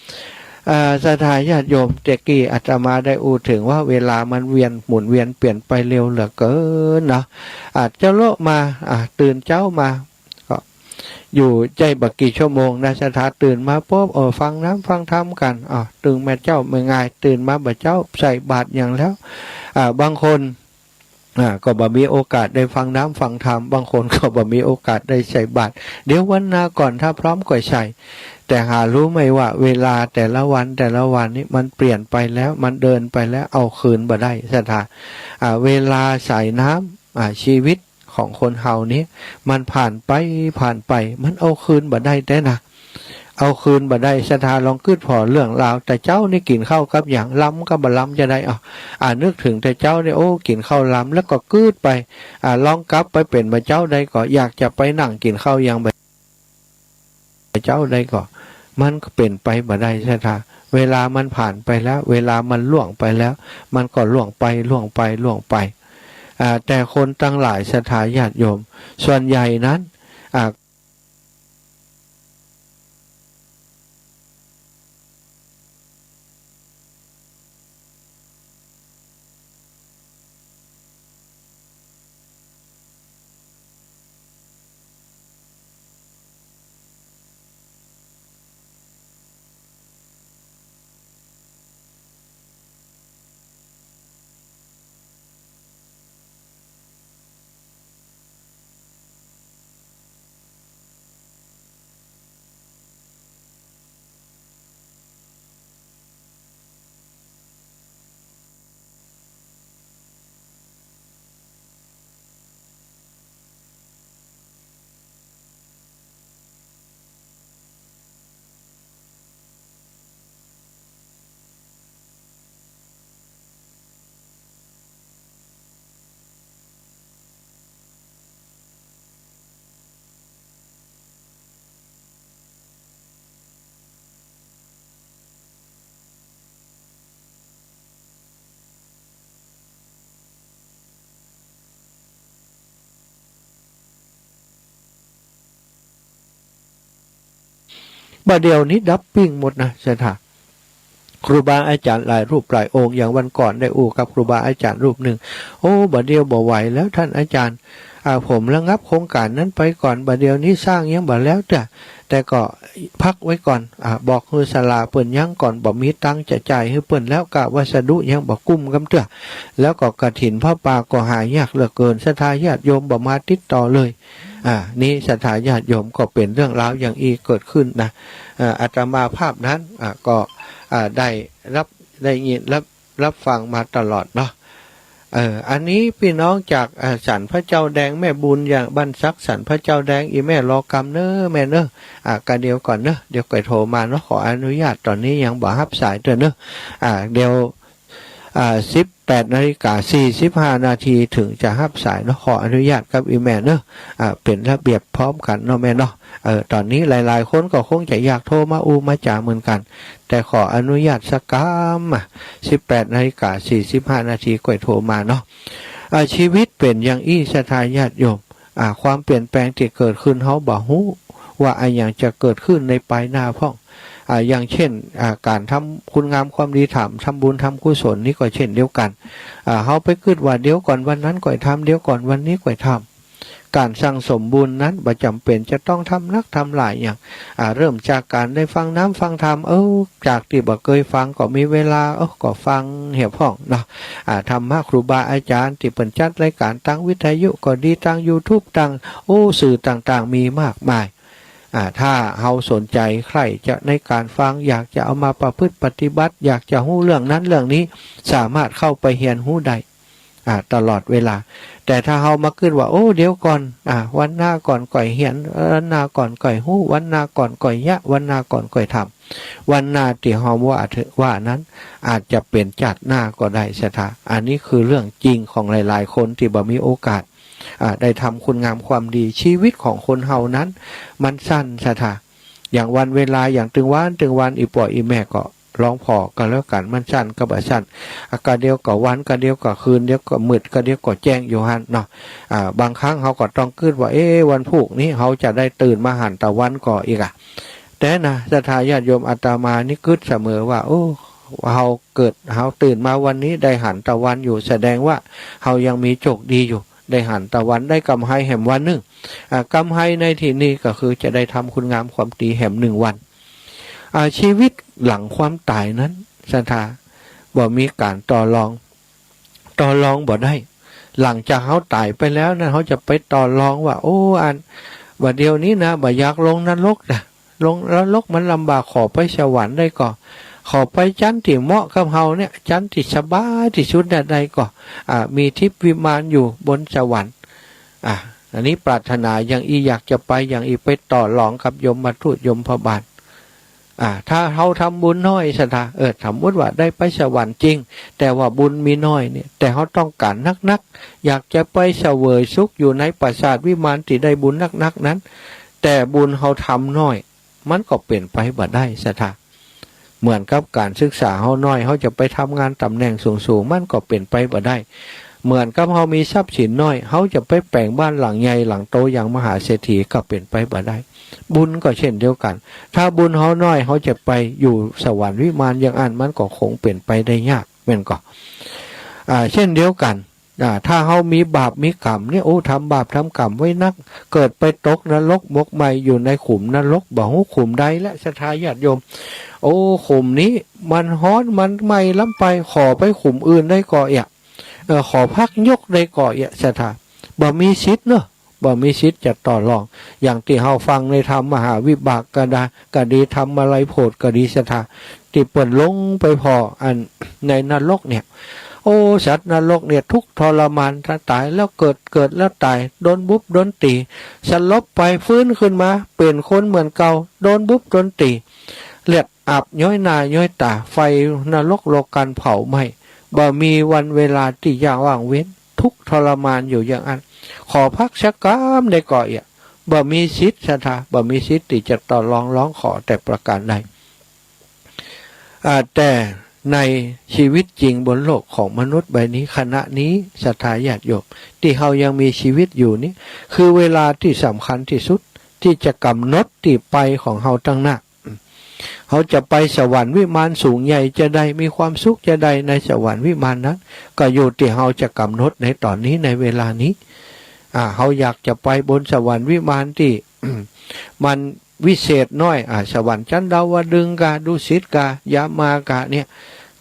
อ่า ศรัทธาญาติโยม ตะกี้อาตมาได้อู้เถิงว่าเวลามันเวียนหมุนเวียนเปลี่ยนไปเร็วเหลือเกินเนาะ อ่า เจ๊าเลาะมา อ่า ตื่นเจ๊ามา ก็อยู่ได้บ่กี่ชั่วโมงนะ ศรัทธาตื่นมาปุ๊บ เออ ฟังน้ำฟังธรรมกั๋น อ่า ตึงแม่เจ๊าแม่งาย ตื่นมาบ่าเจ๊า ใส่บาตรหยังแล้ว อ่า บางคน อ่า ก็บ่มีโอกาสได้ฟังน้ำฟังธรรม บางคนก็บ่มีโอกาสได้ใส่บาตร เดี๋ยววันหน้าก่อน ถ้าพร้อมก่อยใส่ แต่หารู้ไหมว่าเวลาแต่ละวันแต่ละวันนี้มันเปลี่ยนไปแล้ว มันเดินไปแล้ว เอาคืนบ่ได้ ศรัทธา อ่า เวลาสายน้ำ อ่า ชีวิตของคนเฮานี้ มันผ่านไป ผ่านไป มันเอาคืนบ่ได้แต๊นะ เอาคืนบ่ได้ ศรัทธาลองกึ๊ดผ่อเรื่องราวแต่เจ๊านี่กิ๋นข้าวกับหยัง ลำก็บ่ลำจะได้ อ่ะ อ่า นึกเถิงแต่เจ๊านี่ โอ้ กิ๋นข้าวลำ แล้วก็กึ๊ดไป อ่า ลองกลับไปเป๋นบ่าเจ๊าได้ก่อ อยากจะไปนั่งกิ๋นข้าวหยังบ่าเจ๊าได้ก่อ มันก็เป๋นไปบ่ได้ ศรัทธา เวลามันผ่านไปแล้ว เวลามันล่วงไปแล้ว มันก็ล่วงไป ล่วงไป ล่วงไป อ่า แต่คนตังหลาย ศรัทธาญาติโยม ส่วนใหญ่นั้น อ่า บ่าเดี่ยวนี้ดับปิ้งหมดนะ ศรัทธา ครูบาอาจ๋ารย์หลายรูปหลายองค์ อย่างวันก่อนได้อู้กับครูบาอาจ๋ารย์รูปนึ่ง โอ้ บ่าเดี่ยวบ่ไหวแล้วต้านอาจ๋ารย์ อ่า ผมระงับโครงก๋านนั้นไปก่อน บ่าเดี่ยวนี้สร้างยังบ่แล้วเตื้อ แต่ก็พักไว้ก่อน อ่า บอกหื้อศาลาเปิ้นยังก่อน บ่มีตังค์จะจ่ายหื้อเปิ้นแล้ว กะวัสดุยังบ่กุ้มกำเตื้อ แล้วก็กฐินผ้าป่าก็หายากเหลือเกิน ศรัทธาญาติโยมบ่มาติดต่อเลย อ่า นี้ศรัทธาญาติโยม ก็เป๋นเรื่องราวอย่างอี้เกิดขึ้นนะ เอ่อ อาตมาภาพนั้น อ่า ก็ อ่า ได้รับ ได้ยิน รับ รับฟังมาตลอดเนาะ เออ อันนี้พี่น้องจาก อ่า สันพระเจ้าแดง แม่บุญอย่างบ้านสักสันพระเจ้าแดง อี่แม่รอกำเน้อแม่เน้อ อ่า กะเดี๋ยวก่อนเน้อ เดี๋ยวก่อยโทรมาเนาะ ขออนุญาต ต๋อนนี้ยังบ่ฮับสายเตื้อเน้อ อ่า เดี๋ยว อ่า สิบแปดนาฬิกาสี่สิบห้านาทีเถิงจะฮับสายเนาะ ขออนุญาตกับอี่แม่เน้อ อ่า เป๋นระเบียบพร้อมกั๋นเนาะแม่เนาะ เออ ต๋อนนี้หลายๆ คนก็คงจะอยากโทรมาอู้มาจ๋าเหมือนกั๋น แต่ขออนุญาตสักกำ อ่ะ สิบแปดนาฬิกาสี่สิบห้านาทีก่อยโทรมาเนาะ อ่า ชีวิตเป๋นอย่างอี้ ศรัทธาญาติโยม อ่า ความเปลี่ยนแปลงตี้เกิดขึ้น เฮาบ่ฮู้ว่าอะหยังจะเกิดขึ้นในปายหน้าพ่อง อ่า อย่างเช่น อ่า ก๋านทำคุณงามความดี ต๋ามทำบุญทำกุศลนี่ก็เช่นเดียวกั๋น อ่า เฮาไปกึ๊ดว่าเดี๋ยวก่อนวันนั้นก่อยทำ เดี๋ยวก่อนวันนี้ก่อยทำ ก๋านสั่งสมบุญนั้นบ่จ๋ำเป๋นจะต้องทำนักทำหลายหยัง อ่า เริ่มจากก๋านได้ฟังน้ำฟังธรรม เออ จากตี้บ่เกยฟังก็มีเวลา เออ ก็ฟังเหียพ่องเนาะ อ่า ธรรมะครูบาอาจ๋ารย์ตี้เปิ้นจัดรายก๋านตางวิทยุก็ดี ตางยูทูบ ตาง โอ้ สื่อต่างๆ มีมากมาย อ่า ถ้าเฮาสนใจ๋ใคร่จะในก๋านฟัง อยากจะเอามาประพฤติปฏิบัติ อยากจะฮู้เรื่องนั้นเรื่องนี้ สามารถเข้าไปเฮียนฮู้ได้ อ่า ตลอดเวลา แต่ถ้าเฮามากึ๊ดว่า โอ้ เดี๋ยวก่อน อ่า วันหน้าก่อนก่อยเฮียน วันหน้าก่อนก่อยฮู้ วันหน้าก่อนก่อยเยียะ วันหน้าก่อนก่อยทำ วันหน้าตี้เฮาว่าเถอะ ว่านั้น อาจจะเป๋นจาติหน้าก็ได้ศรัทธา อันนี้คือเรื่องจริงของหลายๆ คนตี้บ่มีโอกาส อ่า ได้ทำคุณงามความดี ชีวิตของคนเฮานั้นมันสั้นศรัทธา อย่างวันเวลา อย่างตึงวานตึงวัน อี่ป้ออี่แม่ก็ลองผ่อก็แล้วกั๋น มันสั้นก็บ่สั้น อ่ะ กะเดียวก็วัน กะเดียวก็คืน เดี๋ยวก็มืด กะเดียวก็แจ้งอยู่หั้นเนาะ อ่า บางครั้งเฮาก็ต้องกึ๊ดว่า เอ๊ะ วันพูกนี้เฮาจะได้ตื่นมาหันตะวันก่ออีกอะ แต่นะ ศรัทธาญาติโยม อาตมานี่กึ๊ดเสมอว่า โอ้ เฮาเกิด เฮาตื่นมาวันนี้ได้หันตะวันอยู่ แสดงว่าเฮายังมีโจคดีอยู่ ได้หันตะวัน ได้กำไรแหมวันนึ่ง อ่า กำไรในตี้นี้ก็คือจะได้ทำคุณงามความดีแหมนึ่งวัน อ่า ชีวิตหลังความต๋ายนั้นศรัทธา บ่มีก๋านต่อรอง ต่อรองบ่ได้ หลังจากเฮาต๋ายไปแล้วนั้น เฮาจะไปต่อรองว่า โอ้ อัน บ่าเดี่ยวนี้นะ บ่อยากลงนรกนะ ลงนรกมันลำบาก ขอไปสวรรค์ได้ก่อ ขอไปจั๊นตี้เหมาะกับเฮาเนี่ย จั๊นตี้สบายตี้สุดเนี่ยได้ก่อ อ่า มีทิพย์วิมานอยู่บนสวรรค์ อ่า อันนี้ปรารถนาอย่างอี้ อยากจะไปอย่างอี้ ไปต่อรองกับยมทูตยมพบาล อ่า ถ้าเฮาทำบุญน้อยศรัทธา เออ สมมุติว่าได้ไปสวรรค์จริง แต่ว่าบุญมีน้อยเนี่ย แต่เฮาต้องก๋านนักๆ อยากจะไปเสวยสุขอยู่ในปราสาทวิมานตี้ได้บุญนักๆ นั้น แต่บุญเฮาทำน้อย มันก็เป๋นไปบ่ได้ศรัทธา เหมือนกับก๋านศึกษาเฮาน้อย เฮาจะไปทำงานต๋ำแหน่งสูงๆ มันก็เป๋นไปบ่ได้ เหมือนกับเฮามีทรัพย์สินน้อย เฮาจะไปแป๋งบ้านหลังใหญ่หลังโตอย่างมหาเศรษฐีก็เป๋นไปบ่ได้ บุญก็เช่นเดียวกั๋น ถ้าบุญเฮาน้อย เฮาจะไปอยู่สวรรค์วิมานอย่างอั้น มันก็คงเป๋นไปได้ยาก แม่นก่อ อ่า เช่นเดียวกั๋น อ่า ถ้าเฮามีบาปมีก๋รรมเนี่ย โอ้ ทำบาปทำก๋รรมไว้นัก เกิดไปตกนรกหมกไหม้อยู่ในขุมนรก บ่ฮู้ขุมใดละศรัทธาญาติโยม โอ้ ขุมนี้มันฮ้อนมันไหม้ล้ำไป ขอไปขุมอื่นได้ก่อเอียะ เออ ขอพักยกได้ก่อเอียะศรัทธา บ่มีสิทธิ์เนาะ บ่มีสิทธิ์จะต่อรอง อย่างตี้เฮาฟังในธรรมมหาวิบากก็ได้ ก็ดี ธรรมลัยโผดก็ดีศรัทธา ตี้เปิ้นลงไปผ่ออันในนรกเนี่ย โอ้ สัตว์นรกเนี่ยทุกข์ทรมาน ถ้าต๋ายแล้วเกิด เกิดแล้วต๋าย โดนบุบโดนตี๋ สลบไป ฟื้นขึ้นมาเป๋นคนเหมือนเก่า โดนบุบโดนตี๋ เลือดอาบย้อยหน้าย้อยต๋า ไฟนรกโลกัลเผาไหม้ บ่มีวันเวลาตี้จะว่างเว้น ทุกข์ทรมานอยู่อย่างอั้น ขอพักสักกำได้ก่อเอียะ บ่มีสิทธิ์ศรัทธา บ่มีสิทธิ์ตี้จะต่อรองร้องขอแต่ประก๋านใด อ่า แต่ในชีวิตจริงบนโลกของมนุษย์ใบนี้ ขณะนี้ศรัทธาญาติโยม ตี้เฮายังมีชีวิตอยู่นี้ คือเวลาตี้สำคัญตี้สุด ตี้จะก๋ำหนดตี้ไปของเฮาตังหน้า เฮาจะไปสวรรค์วิมานสูงใหญ่จาใด มีความสุขจาใดในสวรรค์วิมานนั้น ก็อยู่ตี้เฮาจะก๋ำหนดในต๋อนนี้ ในเวลานี้ อ่า เฮาอยากจะไปบนสวรรค์วิมานตี้ มันวิเศษน้อย อ่า สวรรค์จั๊นดาวดึงส์กา ดุสิตกา ยมากาเนี่ย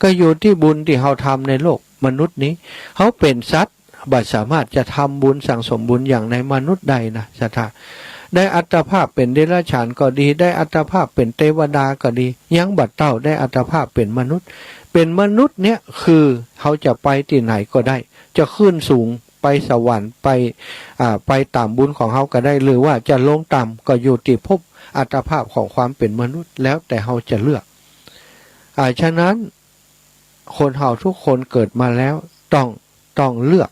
ก็อยู่ตี้บุญตี้เฮาทำในโลกมนุษย์นี้ เฮาเป๋นสัตว์ บ่สามารถจะทำบุญสั่งสมบุญอย่างในมนุษย์ได้นะศรัทธา ได้อัตภาพเป๋นเดรัจฉานก็ดี ได้อัตภาพเป๋นเตวดาก็ดี ยังบ่เต้าได้อัตภาพเป๋นมนุษย์ เป๋นมนุษย์เนี่ย คือเฮาจะไปตี้ไหนก็ได้ จะขึ้นสูงไปสวรรค์ ไป อ่า ไปต๋ามบุญของเฮาก็ได้ หรือว่าจะลงต่ำ ก็อยู่ตี้ภพอัตภาพของความเป๋นมนุษย์ แล้วแต่เฮาจะเลือก อ่า ฉะนั้น คนเฮาทุกคนเกิดมาแล้วต้อง ต้องเลือก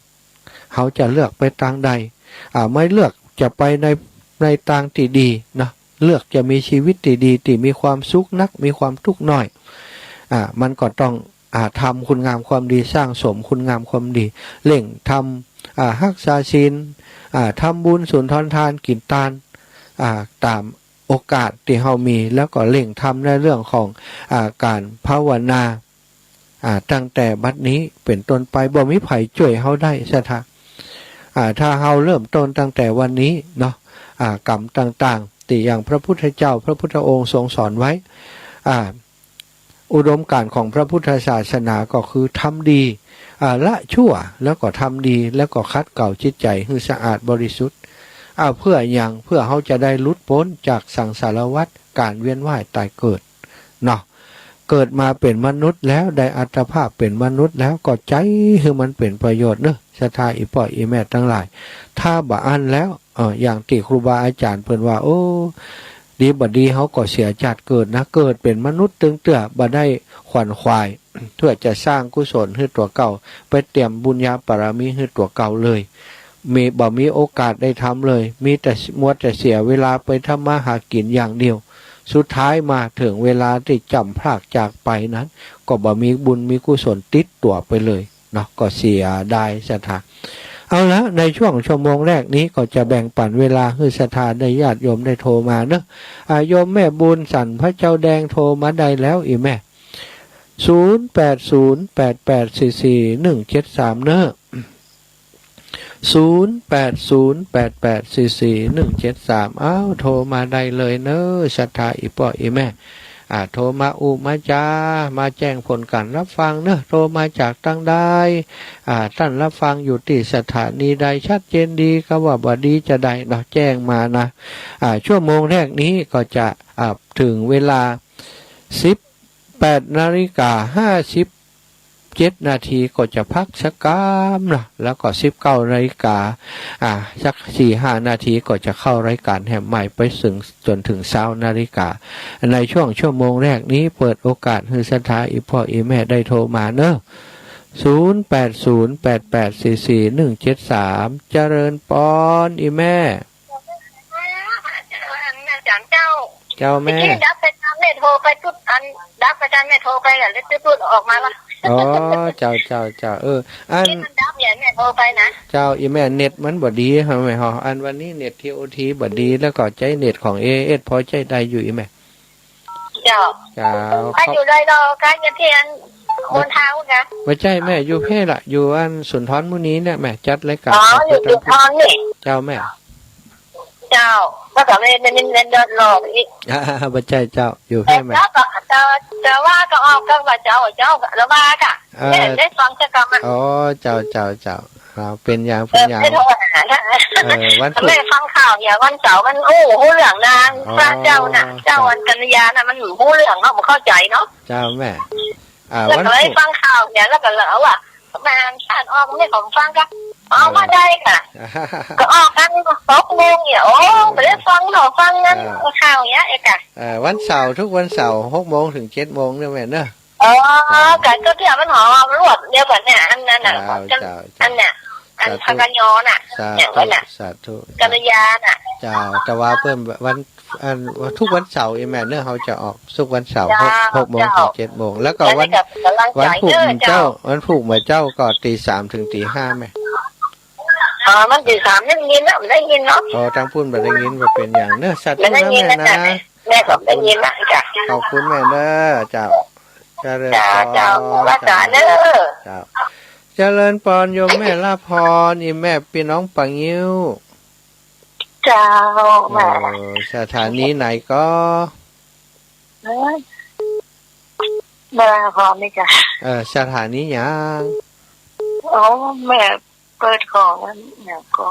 เฮาจะเลือกไปตางใด อ่า ไม่เลือกจะไปใน ในตางตี้ดีเนาะ เลือกจะมีชีวิตตี้ดี ตี้มีความสุขนัก มีความทุกข์น้อย อ่า มันก็ต้อง อ่า ทำคุณงามความดี สั่งสมคุณงามความดี เร่งทำ อ่า ฮักษาศีล อ่า ทำบุญสุนทรทาน กิ๋นตาน อ่า ต๋าม โอกาสตี้เฮามี แล้วก็เร่งทำในเรื่องของ อ่า ก๋านภาวนา อ่า ตั้งแต่บัดนี้เป๋นต้นไป บ่มีใผจ้วยเฮาได้ศรัทธา อ่า ถ้าเฮาเริ่มต้นตั้งแต่วันนี้เนาะ อ่า กรรมต่างๆ ตี้อย่างพระพุทธเจ้า พระพุทธองค์ทรงสอนไว้ อ่า อุดมการณ์ของพระพุทธศาสนาก็คือทำดี อ่า ละชั่ว แล้วก็ทำดี แล้วก็ขัดเกลาจิตใจ๋หื้อสะอาดบริสุทธิ์ อ่า เปื้อหยัง เปื้อเฮาจะได้หลุดป๊นจากสังสารวัฏ ก๋านเวียนว่ายต๋ายเกิดเนาะ เกิดมาเป๋นมนุษย์แล้ว ได้อัตภาพเป๋นมนุษย์แล้ว ก็ใจ๊หื้อมันเป๋นประโยชน์เนาะ ศรัทธาอี่ป้ออี่แม่ตังหลาย ถ้าบ่อั้นแล้ว เออ อย่างตี้ครูบาอาจ๋ารย์เปิ้นว่า โอ้ ดีบ่ดีเฮาก็เสียจาติเกิดนะ เกิดเป๋นมนุษย์ตึงเตื้อ บ่ได้ขวนขวาย เปื้อจะสร้างกุศลหื้อตั๋วเก่า ไปเตรียมบุญญาบารมีหื้อตั๋วเก่าเลย มี บ่มีโอกาสได้ทำเลย มีแต่ มัวแต่เสียเวลาไปทำมาหากิ๋นอย่างเดียว สุดท้ายมาเถิงเวลาตี้จ๋ำพรากจากไปนั้น ก็บ่มีบุญมีกุศลติดตั๋วไปเลยเนาะ ก็เสียดายศรัทธา เอาละ ในช่วงชั่วโมงแรกนี้ก็จะแบ่งปั๋นเวลาหื้อศรัทธาได้ญาติโยมได้โทรมาเนาะ อ่า โยมแม่บุญสันพระเจ้าแดงโทรมาได้แล้วอี่แม่ ศูนย์แปดศูนย์แปดแปดสี่สี่หนึ่งเจ็ดสาม เนาะ ศูนย์แปดศูนย์แปดแปดสี่สี่หนึ่งเจ็ดสาม อ้าว โทรมาได้เลยเนาะ ศรัทธาอี่ป้ออี่แม่ อ่า โทรมาอู้มาจ๋า มาแจ้งผลก๋านฮับฟังเนาะ โทรมาจากตังใด อ่า ต้านฮับฟังอยู่ตี้สถานีใด ชัดเจนดี กาว่าบ่ดีจาใดเนาะ แจ้งมานะ อ่า ชั่วโมงแรกนี้ก็จะ อ่า เถิงเวลา สิบแปดนาฬิกาห้าสิบเจ็ดนาทีก็จะพักสักกำเนาะ แล้วก็สิบเก้านาฬิกา อ่า สักสี่ห้านาทีก็จะเข้ารายก๋านแหมใหม่ไปเถิง จ๋นเถิงซาวนาฬิกา ในช่วงชั่วโมงแรกนี้เปิดโอกาสหื้อศรัทธาอี่ป้ออี่แม่ได้โทรมาเนาะ ศูนย์แปดศูนย์แปดแปดสี่สี่หนึ่งเจ็ดสาม เจริญปอนอี่แม่ อาจ๋ารย์เจ้า เจ้าแม่ ตี้ดับไปตางเน็ตโทรไปตุ๊ด อันดับไปตางเน็ตโทรไปแล้วตุ๊ดตุ๊ดออกมาละ อ๋อ เจ้า เจ้า เจ้า เออ อัน ตี้มันดับเนี่ยเน็ตโทรไปนะ เจ้า อี่แม่เน็ตมันบ่ดีฮะแม่ฮอ อันวันนี้เน็ตทีโอทีบ่ดี แล้วก็ใจ๊เน็ตของเอเอสพอใจ๊ได้อยู่อี่แม่ เจ้า เจ้า ถ้าอยู่ได้ก็ใก้จะเทียนบนทางนะ บ่ใจ้แม่ อยู่เพ่ละ อยู่อันสุนทรมุนีเนี่ยแม่ จัดรายก๋าน อ๋อ อยู่สุนทรนี่ เจ้าแม่ เจ้า แล้วก็ไม่ ไม่ ไม่เดินหลอกอีก อ่า บ่ใจ้เจ้า อยู่เพ่แม่ แล้วก็ แต่ แต่ว่าก็ออกก็ว่าเจ้า เจ้า แล้วว่าก็ เออ ได้ ได้ฟังสักกำอะ อ๋อ เจ้า เจ้า เจ้า ครับ เป๋นหยัง เป๋นหยัง เออ ไม่โทรหานะ เออ วันศุกร์ ไม่ฟังข่าวเนี่ย วันเสาร์มันอู้ ฮู้เรื่องนะ อ๋อ พระเจ้าน่ะ เจ้า เจ้า อันกัญญาน่ะ มันฮู้เรื่องเนาะ มันเข้าใจ๋เนาะ เจ้าแม่ อ่า แล้วก็เลย วันศุกร์ ฟังข่าวเนี่ย แล้วก็เลยว่า แม่ชาติออกไม่ของฟังก็ อ๋อ เออ มาได้ค่ะ ก็ออกกั๋นหกโมงเนี่ย โอ้ ไม่ได้ฟังหรอก ฟังนั้น เออ ข่าวเนี่ยเอกอะ เออ วันเสาร์ ทุกวันเสาร์ หกโมงเถิงเจ็ดโมงเนี่ยแม่เนาะ อ๋อ เจ้า ก็ ก็เตี้ยมันหอมรวดเดียวกั๋นเนี่ย อันนั้นน่ะ เจ้า เจ้า เจ้า อันเนี้ย อัน สาธุ พระกัญญาน่ะ สาธุ เนี่ย อันน่ะ สาธุ กัญญาน่ะ เจ้า แต่ว่าเปิ้นวัน อัน ทุกวันเสาร์อี่แม่เนาะ เฮาจะออกทุกวันเสาร์ เจ้า หก หกโมง เจ้า เถิงเจ็ดโมง แล้วก็วัน แล้วนี่ก็ก๋ำลัง วันพุธ เจ้า เจ้า วันพุธมื้อเจ๊าก็ตีสามเถิงตีห้าแม่ อ๋อ มันตีสามได้ยินเนาะ ได้ยินเนาะ อ๋อ ตางปุ้นบ่ได้ยิน บ่เป๋นหยังเนาะ สาธุ ไม่ได้ยิน นะแม่นะ นะ แม่ก็ได้ยินนะ ขอบคุณ เจ้า ขอบคุณแม่เนาะ เจ้า เจริญ เจ้า ปอน เจ้า รักษาเนาะ เจ้า เจริญปอน โยมแม่ละพร อี่แม่ปี้น้องปะงิ้ว เจ้า แม่ เออ สถานีไหนก็ เอ้ย แม่ละพรนี่จ้ะ เออ สถานีหยัง อ๋อ แม่ เปิดของอันหยังก็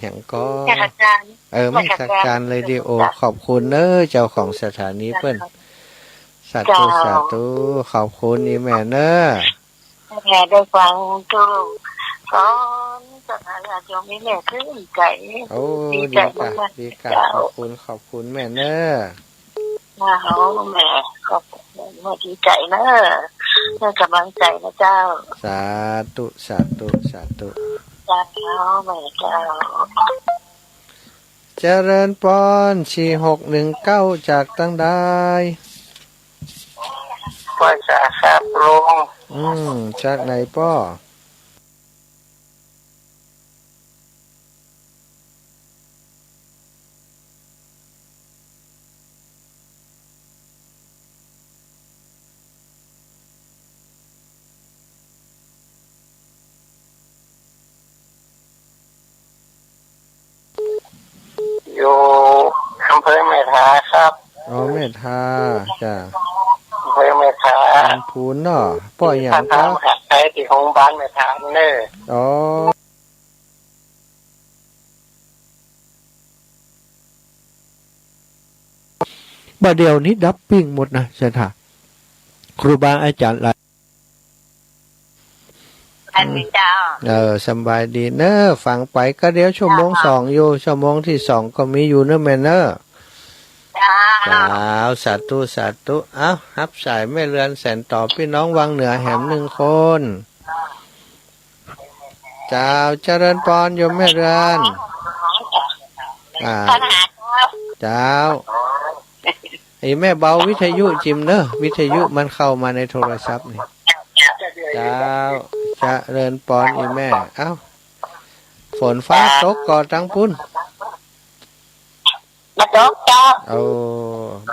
หยังก็ นมัสก๋าน เออ นมัสก๋าน นมัสก๋านเรดิโอ จ้ะ ขอบคุณเน้อ เจ้าของสถานีเปิ้น เจ้า สาธุ เจ้า สาธุ ขอบคุณอี่แม่เน้อ แม่ได้ฟังทุกตอน สถานีโยมนี่แม่ชื่นใจ๋ โอ้ ดีใจ๋ ดีจ้ะ มากๆ ดีจ้ะ เจ้า ขอบคุณ ขอบคุณแม่เน้อ เจ้า แม่ ขอบคุณ แม่ดีใจ๋เน้อ ให้ก๋ำลังใจ๋นะเจ้า สาธุ สาธุ สาธุ เจ้า แม่เจ้า เจริญปอน สี่หกหนึ่งเก้า จากตังใด ว่าจะครับลุง อืม จากไหนป้อ มทา จ้า เมืองแม่ทา ลำพูนเนาะ ป้อหยัง ถ้าถาม เก๊า หาใครตี้โฮงบาลแม่ทาเน่อ อ๋อ บ่าเดี่ยวนี้ดับปิ้งหมดนะ เสถา ครูบาอาจ๋ารย์หลาย อันนี้เจ้า เออ สำบายดีเน่อ ฟังไปก็เดี๋ยวชั่วโมง เจ้า สองอยู่ ชั่วโมงตี้สองก็มีอยู่เน่อแม่เน่อ เจ้า เจ้า สาธุ สาธุ เอ้า ฮับสายแม่เรือนแสนต่อ ปี้น้องวังเหนือแหมนึ่งคน เจ้า เจริญปอนโยมแม่เรือน อ่า เจ้า ไอ้แม่เบาวิทยุจิมเน่อ วิทยุมันเข้ามาในโทรศัพท์นี่ เจ้า เจริญปอนอีแม่ เอ้า ฝนฟ้าตกก่อตังปุ้น บ่ตกเจ้า โอ้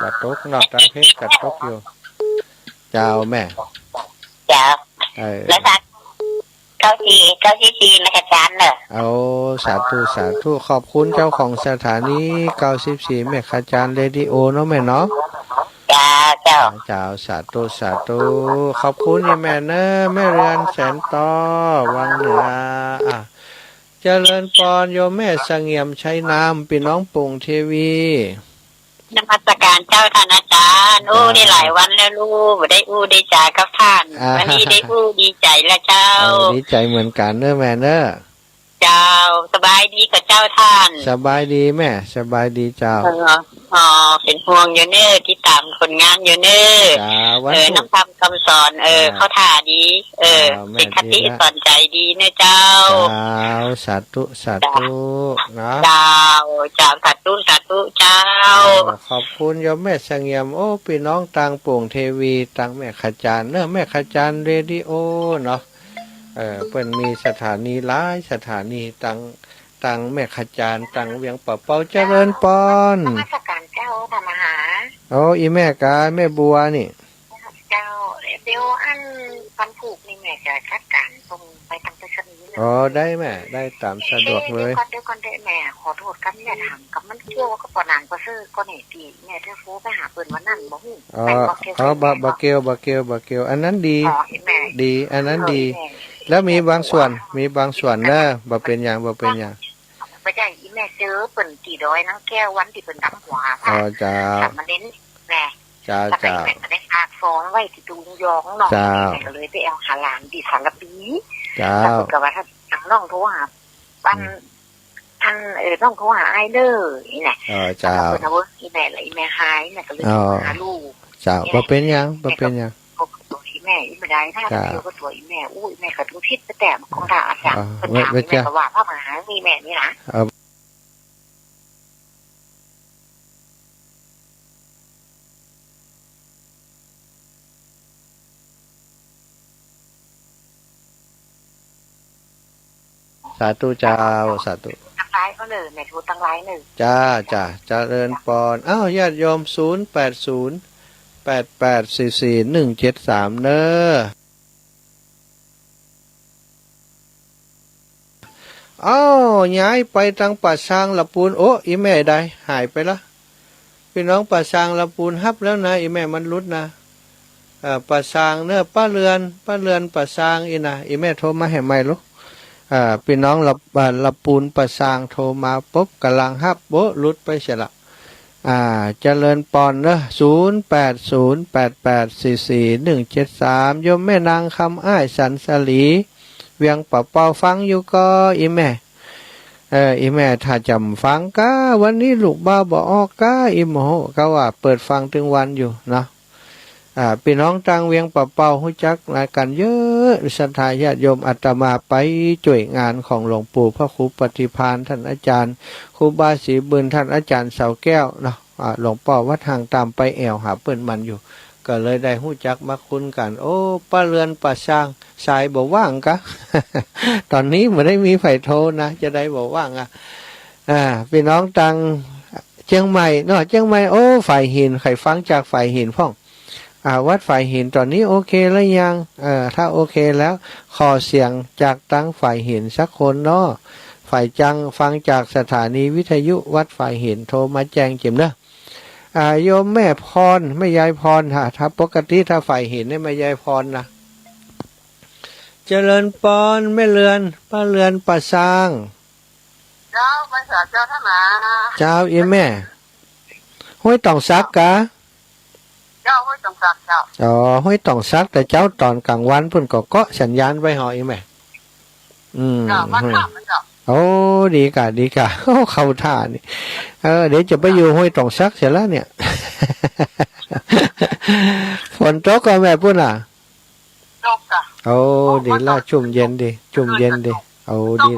บ่ตกเนาะ ตังเพชรก็ตกอยู่ เจ้าแม่ เจ้า เออ แล้วสัก เก้าสี่ เก้าสิบสี่ แม่ขจารย์เน่อ โอ้ สาธุ สาธุ ขอบคุณเจ้าของสถานี เก้าสิบสี่ แม่ขจารย์เรดิโอเนาะแม่เนาะ เจ้า เจ้า เจ้า สาธุ สาธุ ขอบคุณอีแม่เน่อ แม่เรือนแสนต่อ วังเหนือ อ่ะ เจริญปอนโยมแม่เสงี่ยมชัยนาม ปี้น้องโป่งเทวี นมัสการเจ้าท่านอาจารย์ โอ้ เจ้า ได้หลายวันแล้วลูก บ่ได้อู้ได้จ๋ากับท่าน อ่า วันนี้ได้อู้ดีใจ๋แล้วเจ้า โอ้ ดีใจ๋เหมือนกั๋นเน่อแม่เน่อ เจ้า สบายดีก่อเจ้าท่าน สบายดีแม่ สบายดีเจ้า เออ อ๋อ เป๋นห่วงอยู่เน่อ ติดต๋ามผลงานอยู่เน่อ เจ้า วัน เออ พุธ นำธรรมคำสอน เออ เจ้า เข้าท่าดี เออ เจ้า แม่ เป๋นคติ ดีละ สอนใจ๋ดีเน่อเจ้า เจ้า สาธุ สาธุ เนาะ เจ้า เจ้า สาธุ สาธุ เจ้า เออ ขอบคุณโยมแม่เสงี่ยม โอ้ ปี้น้องตางโป่งเทวี ตางแม่ขจารย์เน่อ แม่ขจารย์เรดิโอเนาะ เออ เปิ้นมีสถานีหลายสถานี ตาง ตางแม่ขจารย์ ตางเวียงป่าเป้า เจริญปอน นมัสการเจ้า พระมหา โอ้ อีแม่กา แม่บัวนี่ เจ้า เดี๋ยวอันวันพูธนี่แม่จะจัดก๋านส่งไปตางไปรษณีย์เน่อ อ๋อ ได้แม่ ได้ต๋ามสะดวกเลย เอ๊ะ เดี๋ยวก่อน เดี๋ยวก่อนเต๊อะแม่ ขอโต้ษกับแม่ถามกับมันเกี่ยวกับปอหนังปอเซอร์ก่อนี่ ตี้แม่เธอโฟนไปหาเปิ้นวันนั้นบ่ฮู้ อ๋อ แม่นบ่เกี่ยว อ๋อ บ่ บ่เกี่ยว บ่เกี่ยว บ่เกี่ยว อันนั้นดี อ๋อ แม่ ดี อันนั้นดี เออ แม่ แล้วมีบางส่วน มีบางส่วนเน่อ บ่เป๋นหยัง บ่เป๋นหยัง บ่ใจ้ อีแม่เจอเปิ้นตี้ดอยนางแก้ว วันตี้เปิ้นดำหัว อ๋อ เจ้า สามเณรแม่ เจ้า แล้วก็ เจ้า อีแม่ก็ได้ฝากซองไว้ตี้ตุ๊งยองเนาะ เจ้า อีแม่ก็เลยไปแอ่วหาหลานตี้สารภี เจ้า แล้วเปิ้นก็ว่าถ้าตังน้องโทรหา อัน อืม อัน เออ น้องโทรหาอ้ายเน่อ อี้แหละ เออ เจ้า แล้วเปิ้นเอาเบอร์อีแม่ แล้วอีแม่หายน่ะ ก็เลย อ๋อ โทรหาลูก เจ้า นี่แหละ บ่เป๋นหยัง บ่เป๋นหยัง แม่ก็ ก็ตัวอีแม่ อีแม่ได้นะ เจ้า เกี่ยวกับตัวอีแม่ อู้ อีแม่ก็ต้องผิดไปแต่ของท่านอาจารย์ เออ เปิ้นถาม ไม่ อีแม่ เจ้า ก็ว่าพระมหามีแม่นี่นะ เออ สาธุเจ้า สาธุ ตังหลายก็เลย แม่ทูตังหลายหนึ่ง จ้า จ้า เจริญปอน อ้าว ญาติโยม ศูนย์แปดศูนย์ แปดแปดสี่สี่หนึ่งเจ็ดสาม เน้อ อ้าว ย้ายไปตางป่าซางละปูน โอ้ อีแม่ใดหายไปละ ปี้น้องป่าซางละปูนฮับแล้วนะ อีแม่มันหลุดนะ เอ่อ ป่าซางเน้อ ป้าเรือน ป้าเรือนป่าซางอี้นะ อีแม่โทรมาแหมใหม่ลูก เอ่อ ปี้น้องละ เอ่อ ละปูนป่าซางโทรมาปุ๊บ ก่ำลังฮับ โอ้ หลุดไปเสียละ อ่า เจริญปอนเน้อ ศูนย์แปดศูนย์แปดแปดสี่สี่หนึ่งเจ็ดสาม โยมแม่นางคำอ้ายสันสลี เวียงป่าเป้า ฟังอยู่ก่อ อีแม่ เออ อีแม่ถ้าจ๋ำฟังก้า วันนี้ลูกบ่าวบ่ออกก้า อีโมโห ก็ว่าเปิดฟังตึงวันอยู่เนาะ อ่า ปี้น้องตางเวียงป่าเป้าฮู้จักกั๋นเยอะ ศรัทธาญาติโยม อาตมาไปจ้วยงานของหลวงปู่พระครูปฏิภาณ ท่านอาจารย์ ครูบาศรีบึณ ท่านอาจารย์เสาแก้วเนาะ อ่า หลวงป้อวัดห่างตามไปแอ่วหาเปิ้นมันอยู่ ก็เลยได้ฮู้จักมาคุ้นกั๋น โอ้ ป้าเรือนป่าซาง สายบ่ว่างกะ ต๋อนนี้บ่ได้มีใผโทรนะ จะได้บ่ว่างอะ อ่า ปี้น้องตางเจียงใหม่เนาะ เจียงใหม่ โอ้ ฝายหิน ใผฟังจากฝายหินพ่อง อ่า วัดฝายหินต๋อนนี้โอเคแล้วยัง เอ่อ ถ้าโอเคแล้ว ขอเสียงจากตางฝายหินสักคนเนาะ ใผจังฟังจากสถานีวิทยุวัดฝายหิน โทรมาแจ้งเจิมเน้อ อ่า โยมแม่พร แม่ยายพร ฮะ ถ้าปกติถ้าฝ่ายเห็นเนี่ยแม่ยายพรนะ เจริญปอน แม่เรือน ป้าเรือนป่าซาง เจ้า ไปสาเจ้าท่านนะ เจ้า อีแม่ ห้วยต๋องสักกะ เจ้า ห้วยต๋องสักเจ้า อ๋อ ห้วยต๋องสัก แต่เจ้าต๋อนกลางวันปุ้นก็เกาะสัญญาณไว้หออีแม่ อืม เจ้า มาถามมันเจ้า โอ้ ดีกะ ดีกะ โอ้ เข้าท่านี่ เออ เดี๋ยวจะไปอยู่ห้วยต๋องสักเสียแล้วเนี่ย ฝนตกก่อแม่ปุ้นอ่ะ ตกกะ โอ้ โอ้ ดีละ ชุ่มเย็นดี ชุ่มเย็นดี โอ้ ดี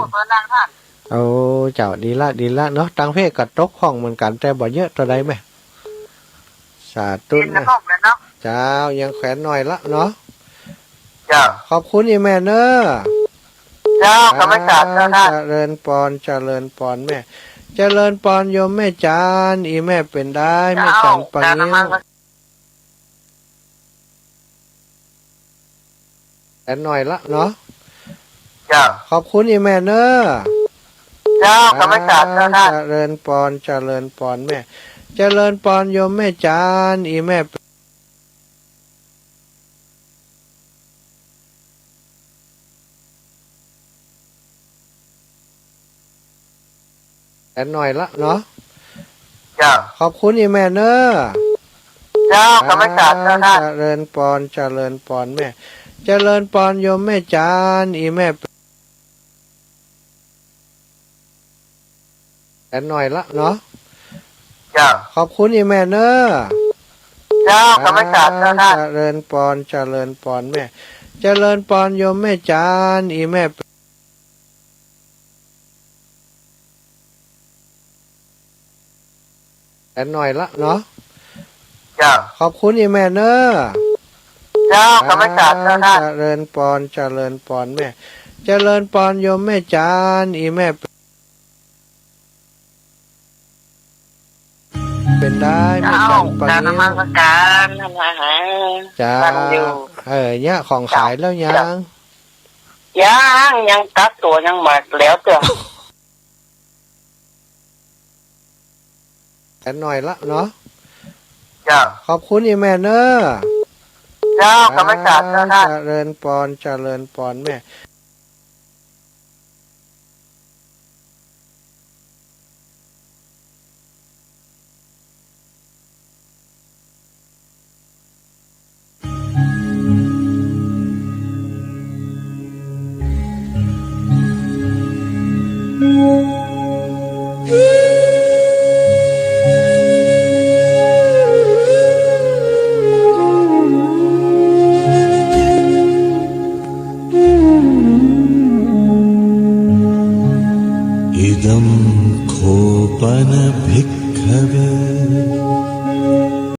โอ้ เจ้า ดีละ ดีละเนาะ ตังเพกก็ตกพ่องเหมือนกั๋น แต่บ่เยอะเต้าใดแม่ สาธุนะ เจ้า ยังแขวนน้อยละเนาะ เจ้า ขอบคุณอีแม่เน้อ เจ้า ข้าพเจ้า เจ้า เจริญปอน เจริญปอนแม่ เจริญปอนโยมแม่จัน อีแม่เป๋นได้ แม่จันปางิ้ว แขวนน้อยละเนาะ เจ้า ขอบคุณอีแม่เน้อ เจ้า ข้าพเจ้า เจ้า เจริญปอน เจริญปอนแม่ เจริญปอนโยมแม่จัน อีแม่ แขวนน้อยละเนาะ เจ้า ขอบคุณอีแม่เน้อ เจ้า ข้าพเจ้า เจ้า เจริญปอน เจริญปอนแม่ เจริญปอนโยมแม่จัน อีแม่ แขวนน้อยละเนาะ เจ้า ขอบคุณอีแม่เน้อ เจ้า ข้าพเจ้า เจ้า เจริญปอน เจริญปอนแม่ เจริญปอนโยมแม่จัน อีแม่ แขวนน้อยละเนาะ เจ้า ขอบคุณอีแม่เน้อ เจ้า ข้าพเจ้า เจ้า เจริญปอน เจริญปอนแม่ เจริญปอนโยมแม่จัน อีแม่ เป๋นได้ แม่จันปางิ้ว เจ้า นมัสก๋าน เจ้า ตั้งอยู่ เออ เนี่ย ของขายแล้วยัง เจ้า ยัง ยังตัดตั๋วยังบ่แล้วเตื้อ แขวนน้อยละเนาะ เจ้า ขอบคุณอีแม่เน้อ เจ้า ข้าพเจ้า เจ้า เจริญปอน เจริญปอนแม่ इदं खोपन भिक्खवे।